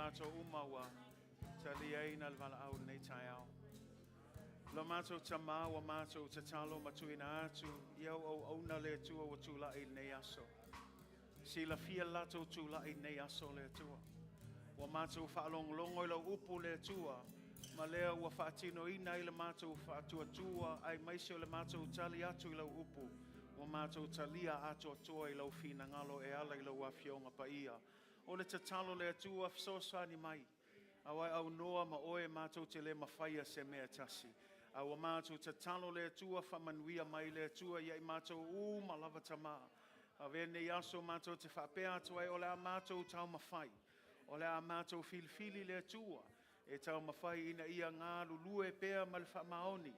latou uma ua taliaina le valaau i lenei taeao. Lo matou Tamā ua matou tatalo ma tuuina atu i au auauna le Atua ua tulai i lenei aso. Silafia le latou tulai i lenei aso le Atua. Ua matou faalogologo i lau upu le Atua, ma lea ua faatinoina ai le matou faatuatua aemaise o le matou tali atu i lau upu. Ua matou talia atoatoa i lau finagalo e ala i lau afioga paia. O le tatalo le Atua fesoasoani mai. Aua e aunoa ma oe matou te le mafaia se mea e tasi. A ua matou tatalo le Atua faamanuia mai le Atua ia i matou uma lava Tamā. Avea lenei aso matou te faapea atu ai o le a matou taumafai. O le a matou filifili le Atua e taumafai ina ia galulue pea ma le faamaoni.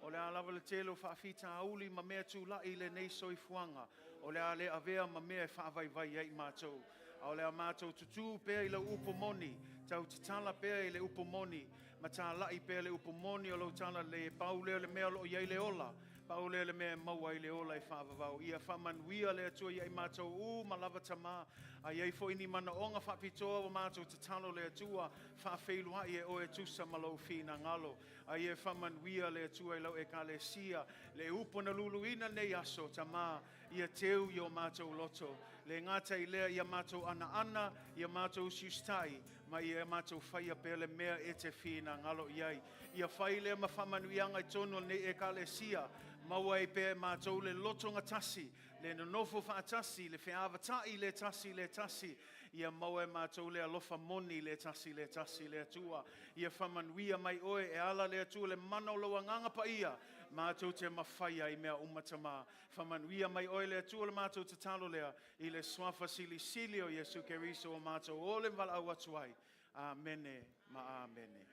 O le a lava le tele o faafitauli ma mea tulai i lenei soifuaga, o le a le avea ma mea e faavaivai ai matou. A o le a matou tutū pea i lau upu moni, tau tatala pea i le upu moni, ma talai pea le upu moni o lau talalelei, e pau lea o le mea o lo o i ai le ola, pau lea o le mea e maua ai le ola e faavavau. Ia faamanuia le Atua ia i matou uma lava Tamā, a i ai foi ni manaoga faapitoa ua matou tatalo le Atua, faafeiloai e oe e tusa ma lou finagalo. A ia faamanuia le Atua i lau ekalesia, le upu na luluina nei aso, Tamā, ia teu i o matou loto. Le gata i lea ia matou anaana, ia matou usiusitai, ma ia matou faia pea le mea e te finagalo i ai. Ia fai lea ma faamanuiaga i totonu o lenei ekalesia, maua ai pea e matou le lotogatasi, le nonofo faatasi, le feavatai le tasi i le tasi, ia maua e matou le alofa moni le tasi i le tasi le Atua. Ia faamanuia mai oe e ala le Atua le mana o lou agaga paia, matou te mafaia ai mea uma Tamā. Faamanuia mai oe le Atua le matou tatalo lea, i le suafa silisili o Iesu Keriso o matou ole ma valaau atu ai. Amene ma amene.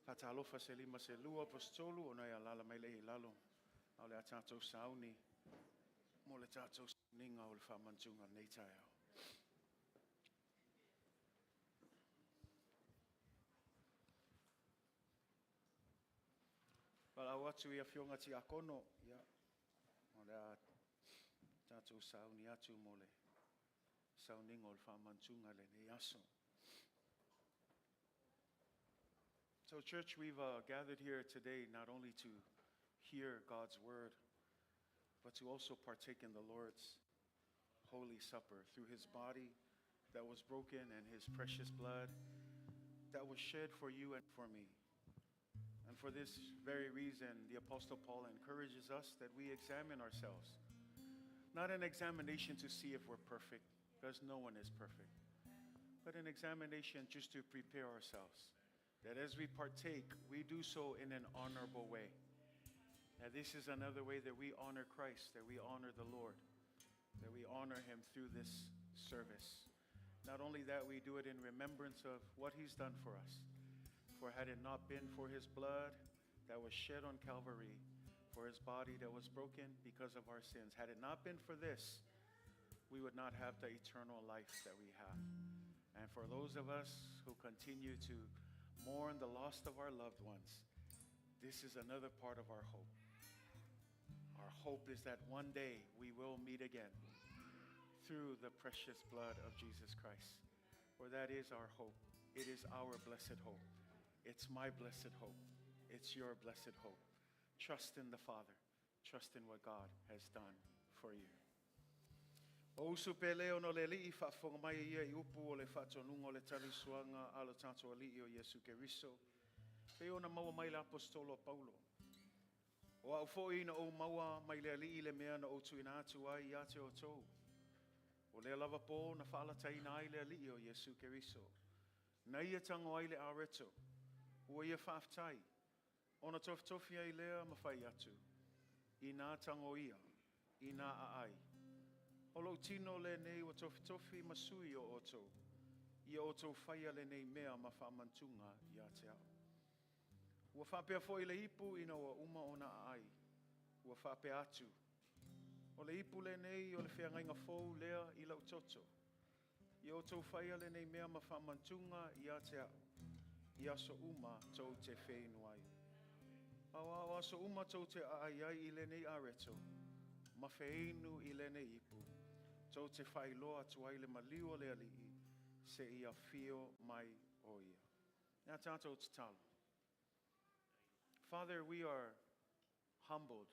Faatalofa se lima se lua aposetolu ona e alaala mai lea i lalo. A o le a tatou sauni mo le tatou sauniga o le faamanatuga o lenei taeao. Valaau atu i afioga tiakono, ia, o le a tatou sauni atu mo le sauniga o le faamanatuga i lenei aso. So, church, we've gathered here today not only to hear God's word, but to also partake in the Lord's Holy Supper through his body that was broken and his precious blood that was shed for you and for me. And for this very reason, the Apostle Paul encourages us that we examine ourselves. Not an examination to see if we're perfect, because no one is perfect, but an examination just to prepare ourselves, that as we partake, we do so in an honorable way. Now, this is another way that we honor Christ, that we honor the Lord, that we honor him through this service. Not only that, we do it in remembrance of what he's done for us. For had it not been for his blood that was shed on Calvary, for his body that was broken because of our sins, had it not been for this, we would not have the eternal life that we have. And for those of us who continue to mourn the loss of our loved ones, this is another part of our hope. Our hope is that one day we will meet again through the precious blood of Jesus Christ. For that is our hope. It is our blessed hope. It's my blessed hope. It's your blessed hope. Trust in the Father. Trust in what God has done for you. O uso pele ona o le Alii faafofoga mai ia i upu o le faatonuga o le talisuaga a lo tatou Alii o Iesu Keriso. Pei ona maua mai le apostolo o Paulo. O au foi na ou maua mai le Alii le mea na ou tuuina atu ai ia te outou. O lea lava pō na faalataina ai le Alii o Iesu Keriso. Na ia tago ai le areto. Ua ia faafetai. Ona tofitofi ai lea ma fai atu. Ina tago ia, ina aai. O lou tino lenei ua tofitofi ma sui o outou. Ia outou faia lenei mea ma faamanatuga ia te au. Ua faapea foi le ipu ina ua uma ona aai. Ua faapea atu. O le ipu lenei o le feagaiga fou lea i lau toto. Ia outou faia lenei mea ma faamanatuga ia te au. I aso uma tou te feinu ai. Aua o aso uma tou te aai ai i lenei areto, ma feinu i lenei ipu. Tou te faailoa atu ai le maliu o le Alii, Seia afio mai o ia. Ia tatou tatalo. Father, we are humbled.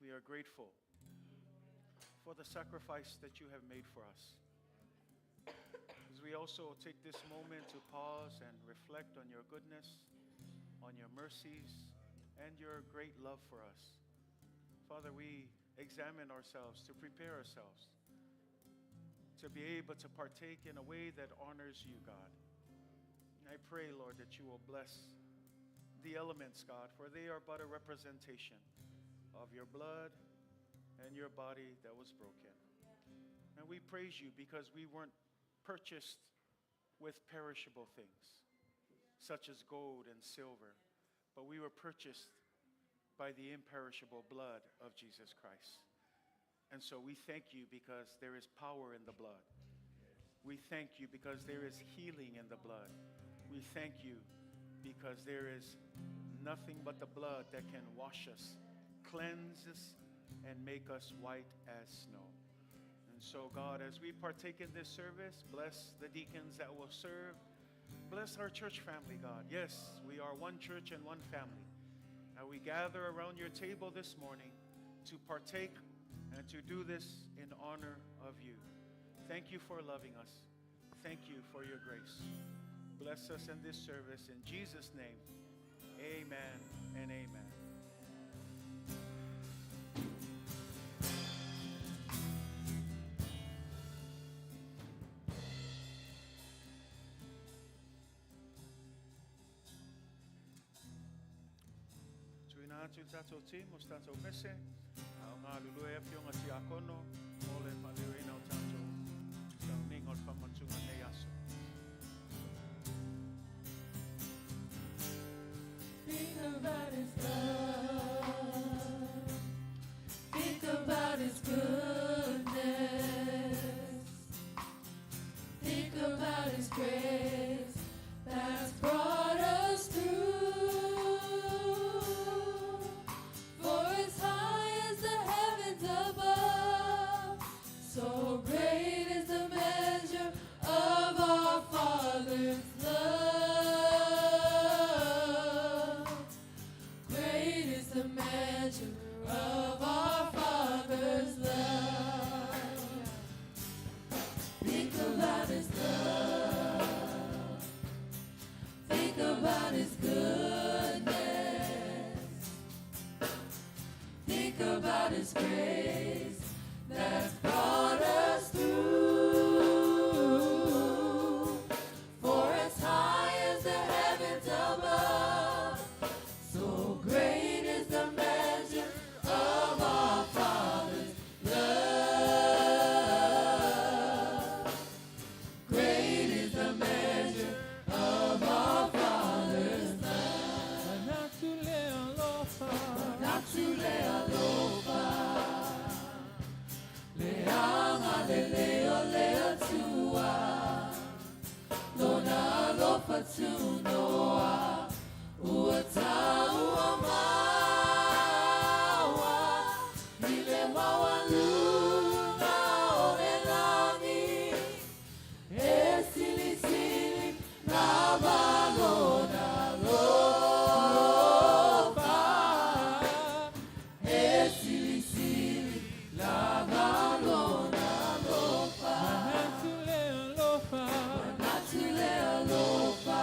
We are grateful for the sacrifice that you have made for us. As we also take this moment to pause and reflect on your goodness, on your mercies, and your great love for us. Father, we examine ourselves to prepare ourselves to be able to partake in a way that honors you, God. And I pray, Lord, that you will bless the elements, God, for they are but a representation of your blood and your body that was broken. And we praise you because we weren't purchased with perishable things, such as gold and silver, but we were purchased by the imperishable blood of Jesus Christ. And so we thank you because there is power in the blood. We thank you because there is healing in the blood. We thank you because there is nothing but the blood that can wash us, cleanse us, and make us white as snow. And so, God, as we partake in this service, bless the deacons that will serve. Bless our church family, God. Yes, we are one church and one family. And we gather around your table this morning to partake and to do this in honor of you. Thank you for loving us. Thank you for your grace. Bless us in this service. In Jesus' name, amen and amen. Tuina atu i tatou timu, o se tatou mese, a o ngā lulue afioga tiakono, mo le faaleoina o tatou sauniga o le faamanatuga o lenei aso. Think about his love. Think about his goodness. Think about his grace that's brought us through. For as high as the heavens above, so great is the measure of our Father's love. Great is the measure of our Father's love. Think about his love. Think about his goodness. Think about his grace that's brought us through. For as high as the heavens above, so great is the measure of our Father's love. Great is the measure of our Father's love. Manatu le alofa. Manatu le alofa. Le agalelei o le Atua. Lona alofa tunoa. Ua taua maua. I le maualuga o le lagi. E silisili lava lona alofa. E silisili lava lona alofa. Manatu le alofa. Manatu le alofa.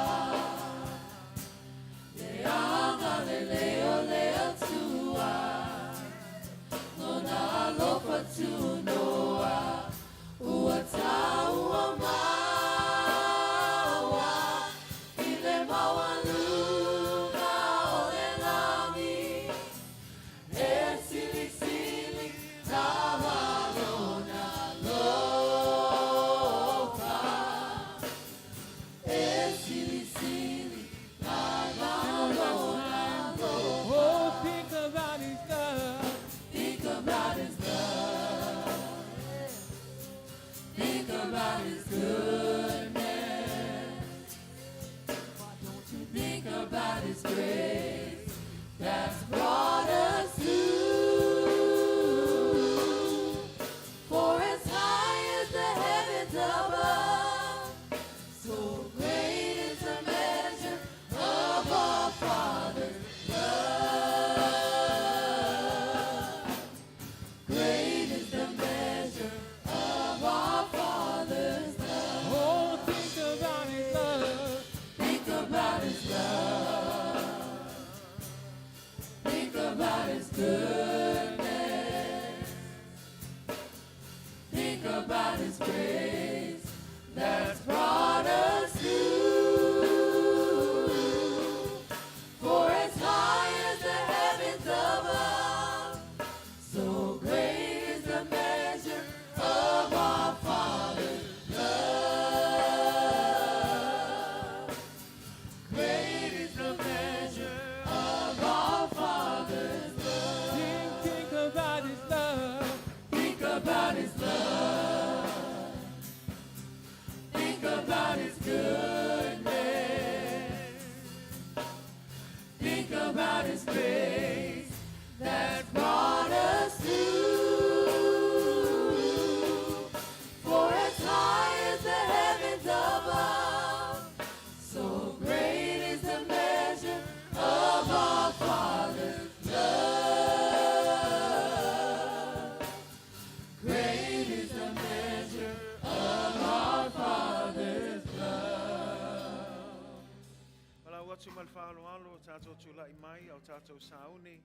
atu ma le faaaloalo o tatou tulai mai a o tatou sauni,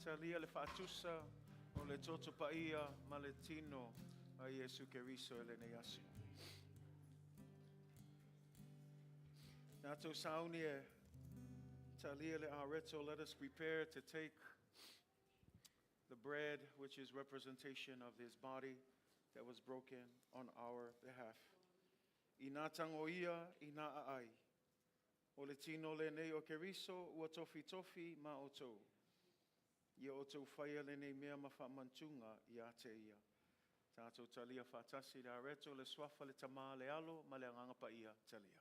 talia le faatusa o le toto paia ma le tino a Iesu Keriso i lenei aso. Tatou sauni e talia le areto, let us prepare to take the bread, which is representation of his body that was broken on our behalf. I nā tango ia, i nā aai. O le tino lenei o Keriso, ua tofitofi ma outou. Ia outou faia lenei mea ma faamanatuga ia te ia. Tatou talia faatasi le areto, le suafa le Tama le Alo ma le Agaga Paia talia.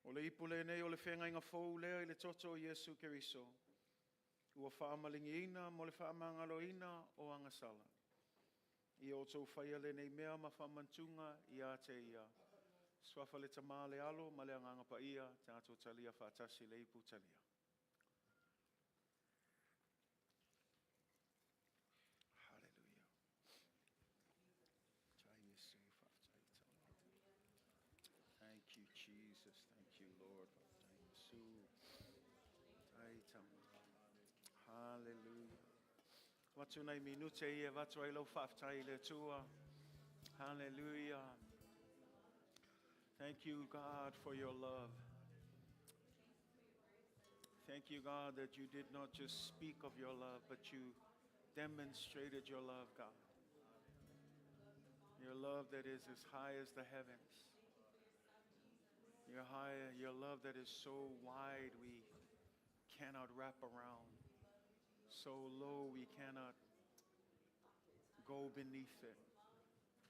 O le ipu lenei o le feagaiga fou lea i le toto o Iesu Keriso, ua faamaligiina mo le faamagaloina o agasala. Ia outou faia lenei mea ma faamanatuga ia te ia. Suafa le Tama le Alo ma le Agaga Paia, tatou talia faatasi le ipu talia. Hallelujah. Thank you, Jesus. Thank you, Lord. Hallelujah. Avatu nai minute ia avatu ai lau faafetai i le Atua. Hallelujah. Thank you, God, for your love. Thank you, God, that you did not just speak of your love, but you demonstrated your love, God. Your love that is as high as the heavens. Your high, your love that is so wide we cannot wrap around, so low we cannot go beneath it.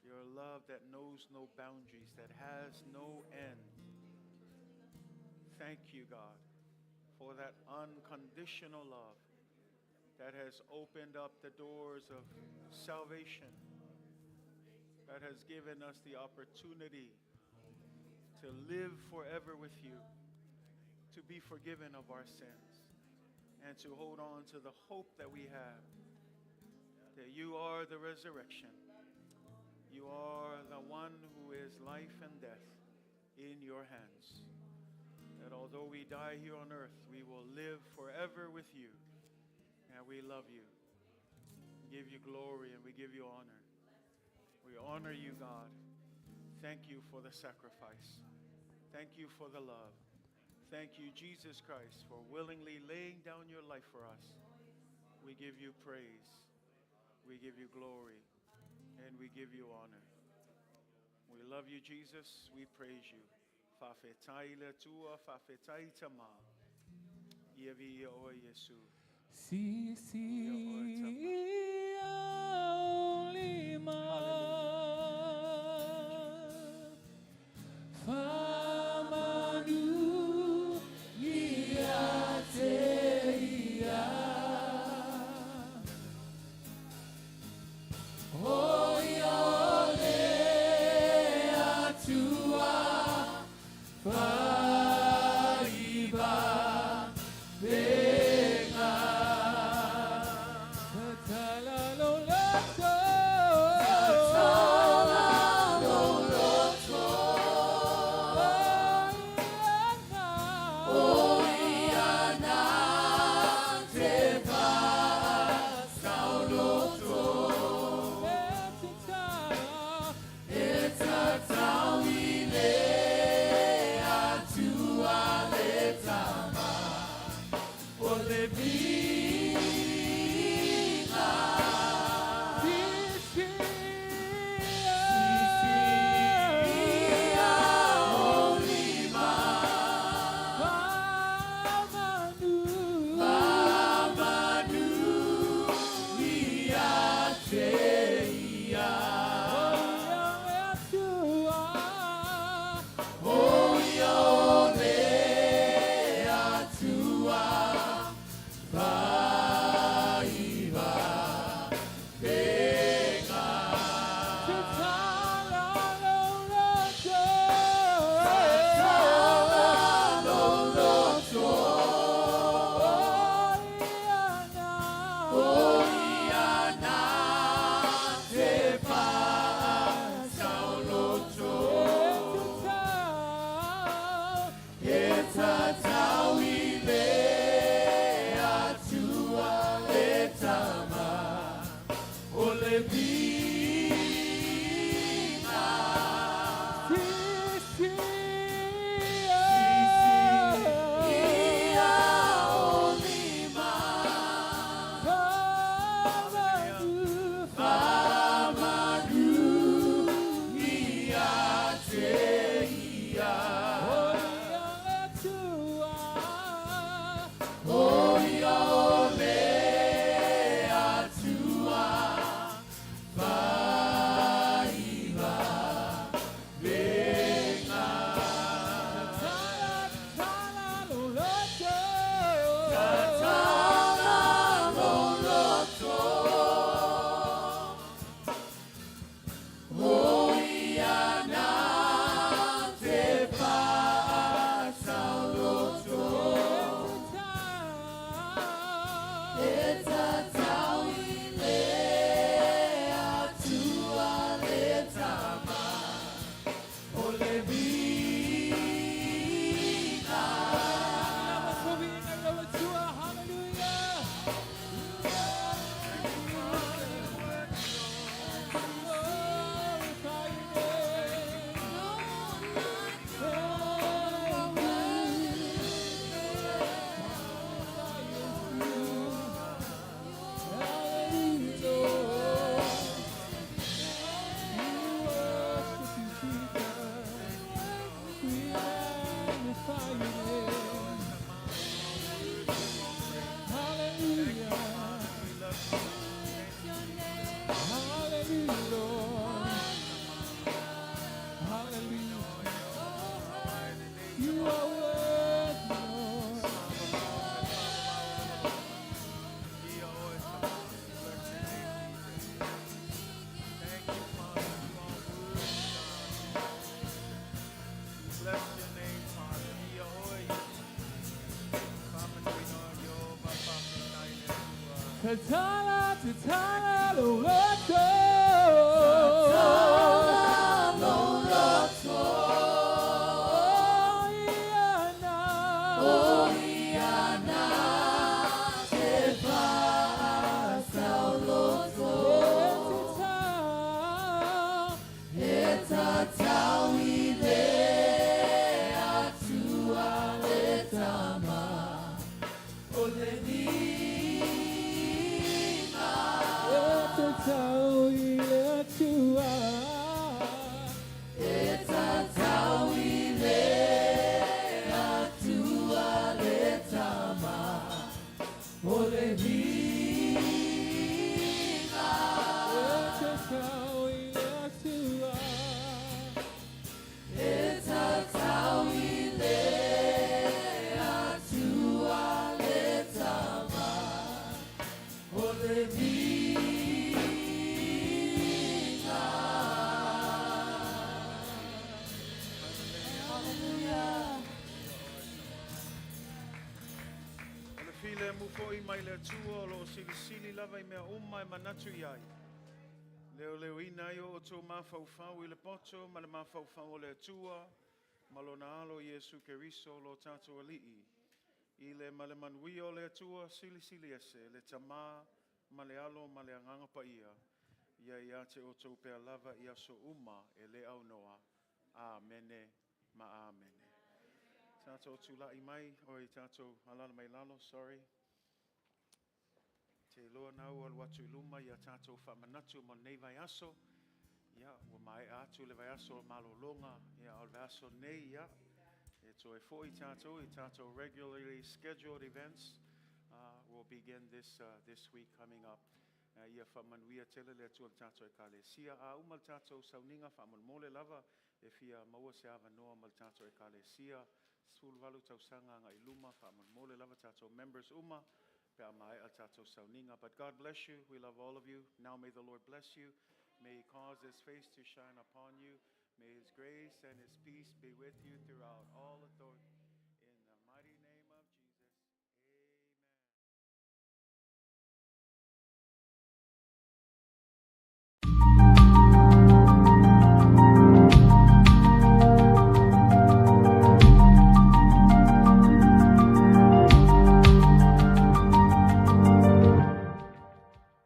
Your love that knows no boundaries, that has no end. Thank you, God, for that unconditional love that has opened up the doors of salvation, that has given us the opportunity to live forever with you, to be forgiven of our sins, and to hold on to the hope that we have, that you are the resurrection. You are the one who is life and death in your hands. That although we die here on earth, we will live forever with you. And we love you. We give you glory and we give you honor. We honor you, God. Thank you for the sacrifice. Thank you for the love. Thank you, Jesus Christ, for willingly laying down your life for us. We give you praise. We give you glory. And we give you honor. We love you, Jesus. We praise you. Faafetai le Atua, faafetai Tama. Ia viia oe Iesu. Sisi ou lima. Faamanu ia te ia. O ia o le Atua faiva vega. Tatala lou loto. Tatala lou loto. O ia na te faasauloto. E tatau i le Atua le Tama. O le viiga. Sisi ia ou lima. Faamanu. Faamanu ia te ia. O ia o le Atua. Tatala, tatala, loloto. Tatala, loloto. Oh, iana. Oh, iana. Te paasauloto. E tatau i le atua le tama. O le viiga. E tatau i le atua. E tatau i le atua le tama. O le viiga. E tatau i le atua. E tatau i le atua le tama. O le viiga. Hallelujah. O le filemu fo'i mai le Atua o loo silisili lava i mea uma e manatu i ai. Leoleoina ai o outou mafaufau i le poto ma le mafaufau o le Atua ma lona alo Iesu Keriso lo tatou Alii. I le ma le manuia o le Atua silisili ese le Tamā ma le Alo ma le Agaga Paia. Ia ia te outou pea lava i aso uma e le aunoa. Amene ma amene. Tatou tula'i mai, oi tatou alala mai lalo, sorry. Te loa na ua alu atu i luma ia tatou faamanatu mo nei vaiaso. Ia, ua maea atu le vaiaso o malologa, ia o le vaiaso nei, ia. E toe fo'i tatou i tatou regularly scheduled events will begin this week coming up. Ia faamanuia tele le Atua le tatou ekalesia. A uma le tatou sauniga faamolemole lava e fia maua se avanoa ma le tatou ekalesia. 18 tausaga agai i luma faamolemole lava tatou members uma pe a maea le tatou sauniga. But God bless you. We love all of you. Now may the Lord bless you. May he cause his face to shine upon you. May his grace and his peace be with you throughout all authority.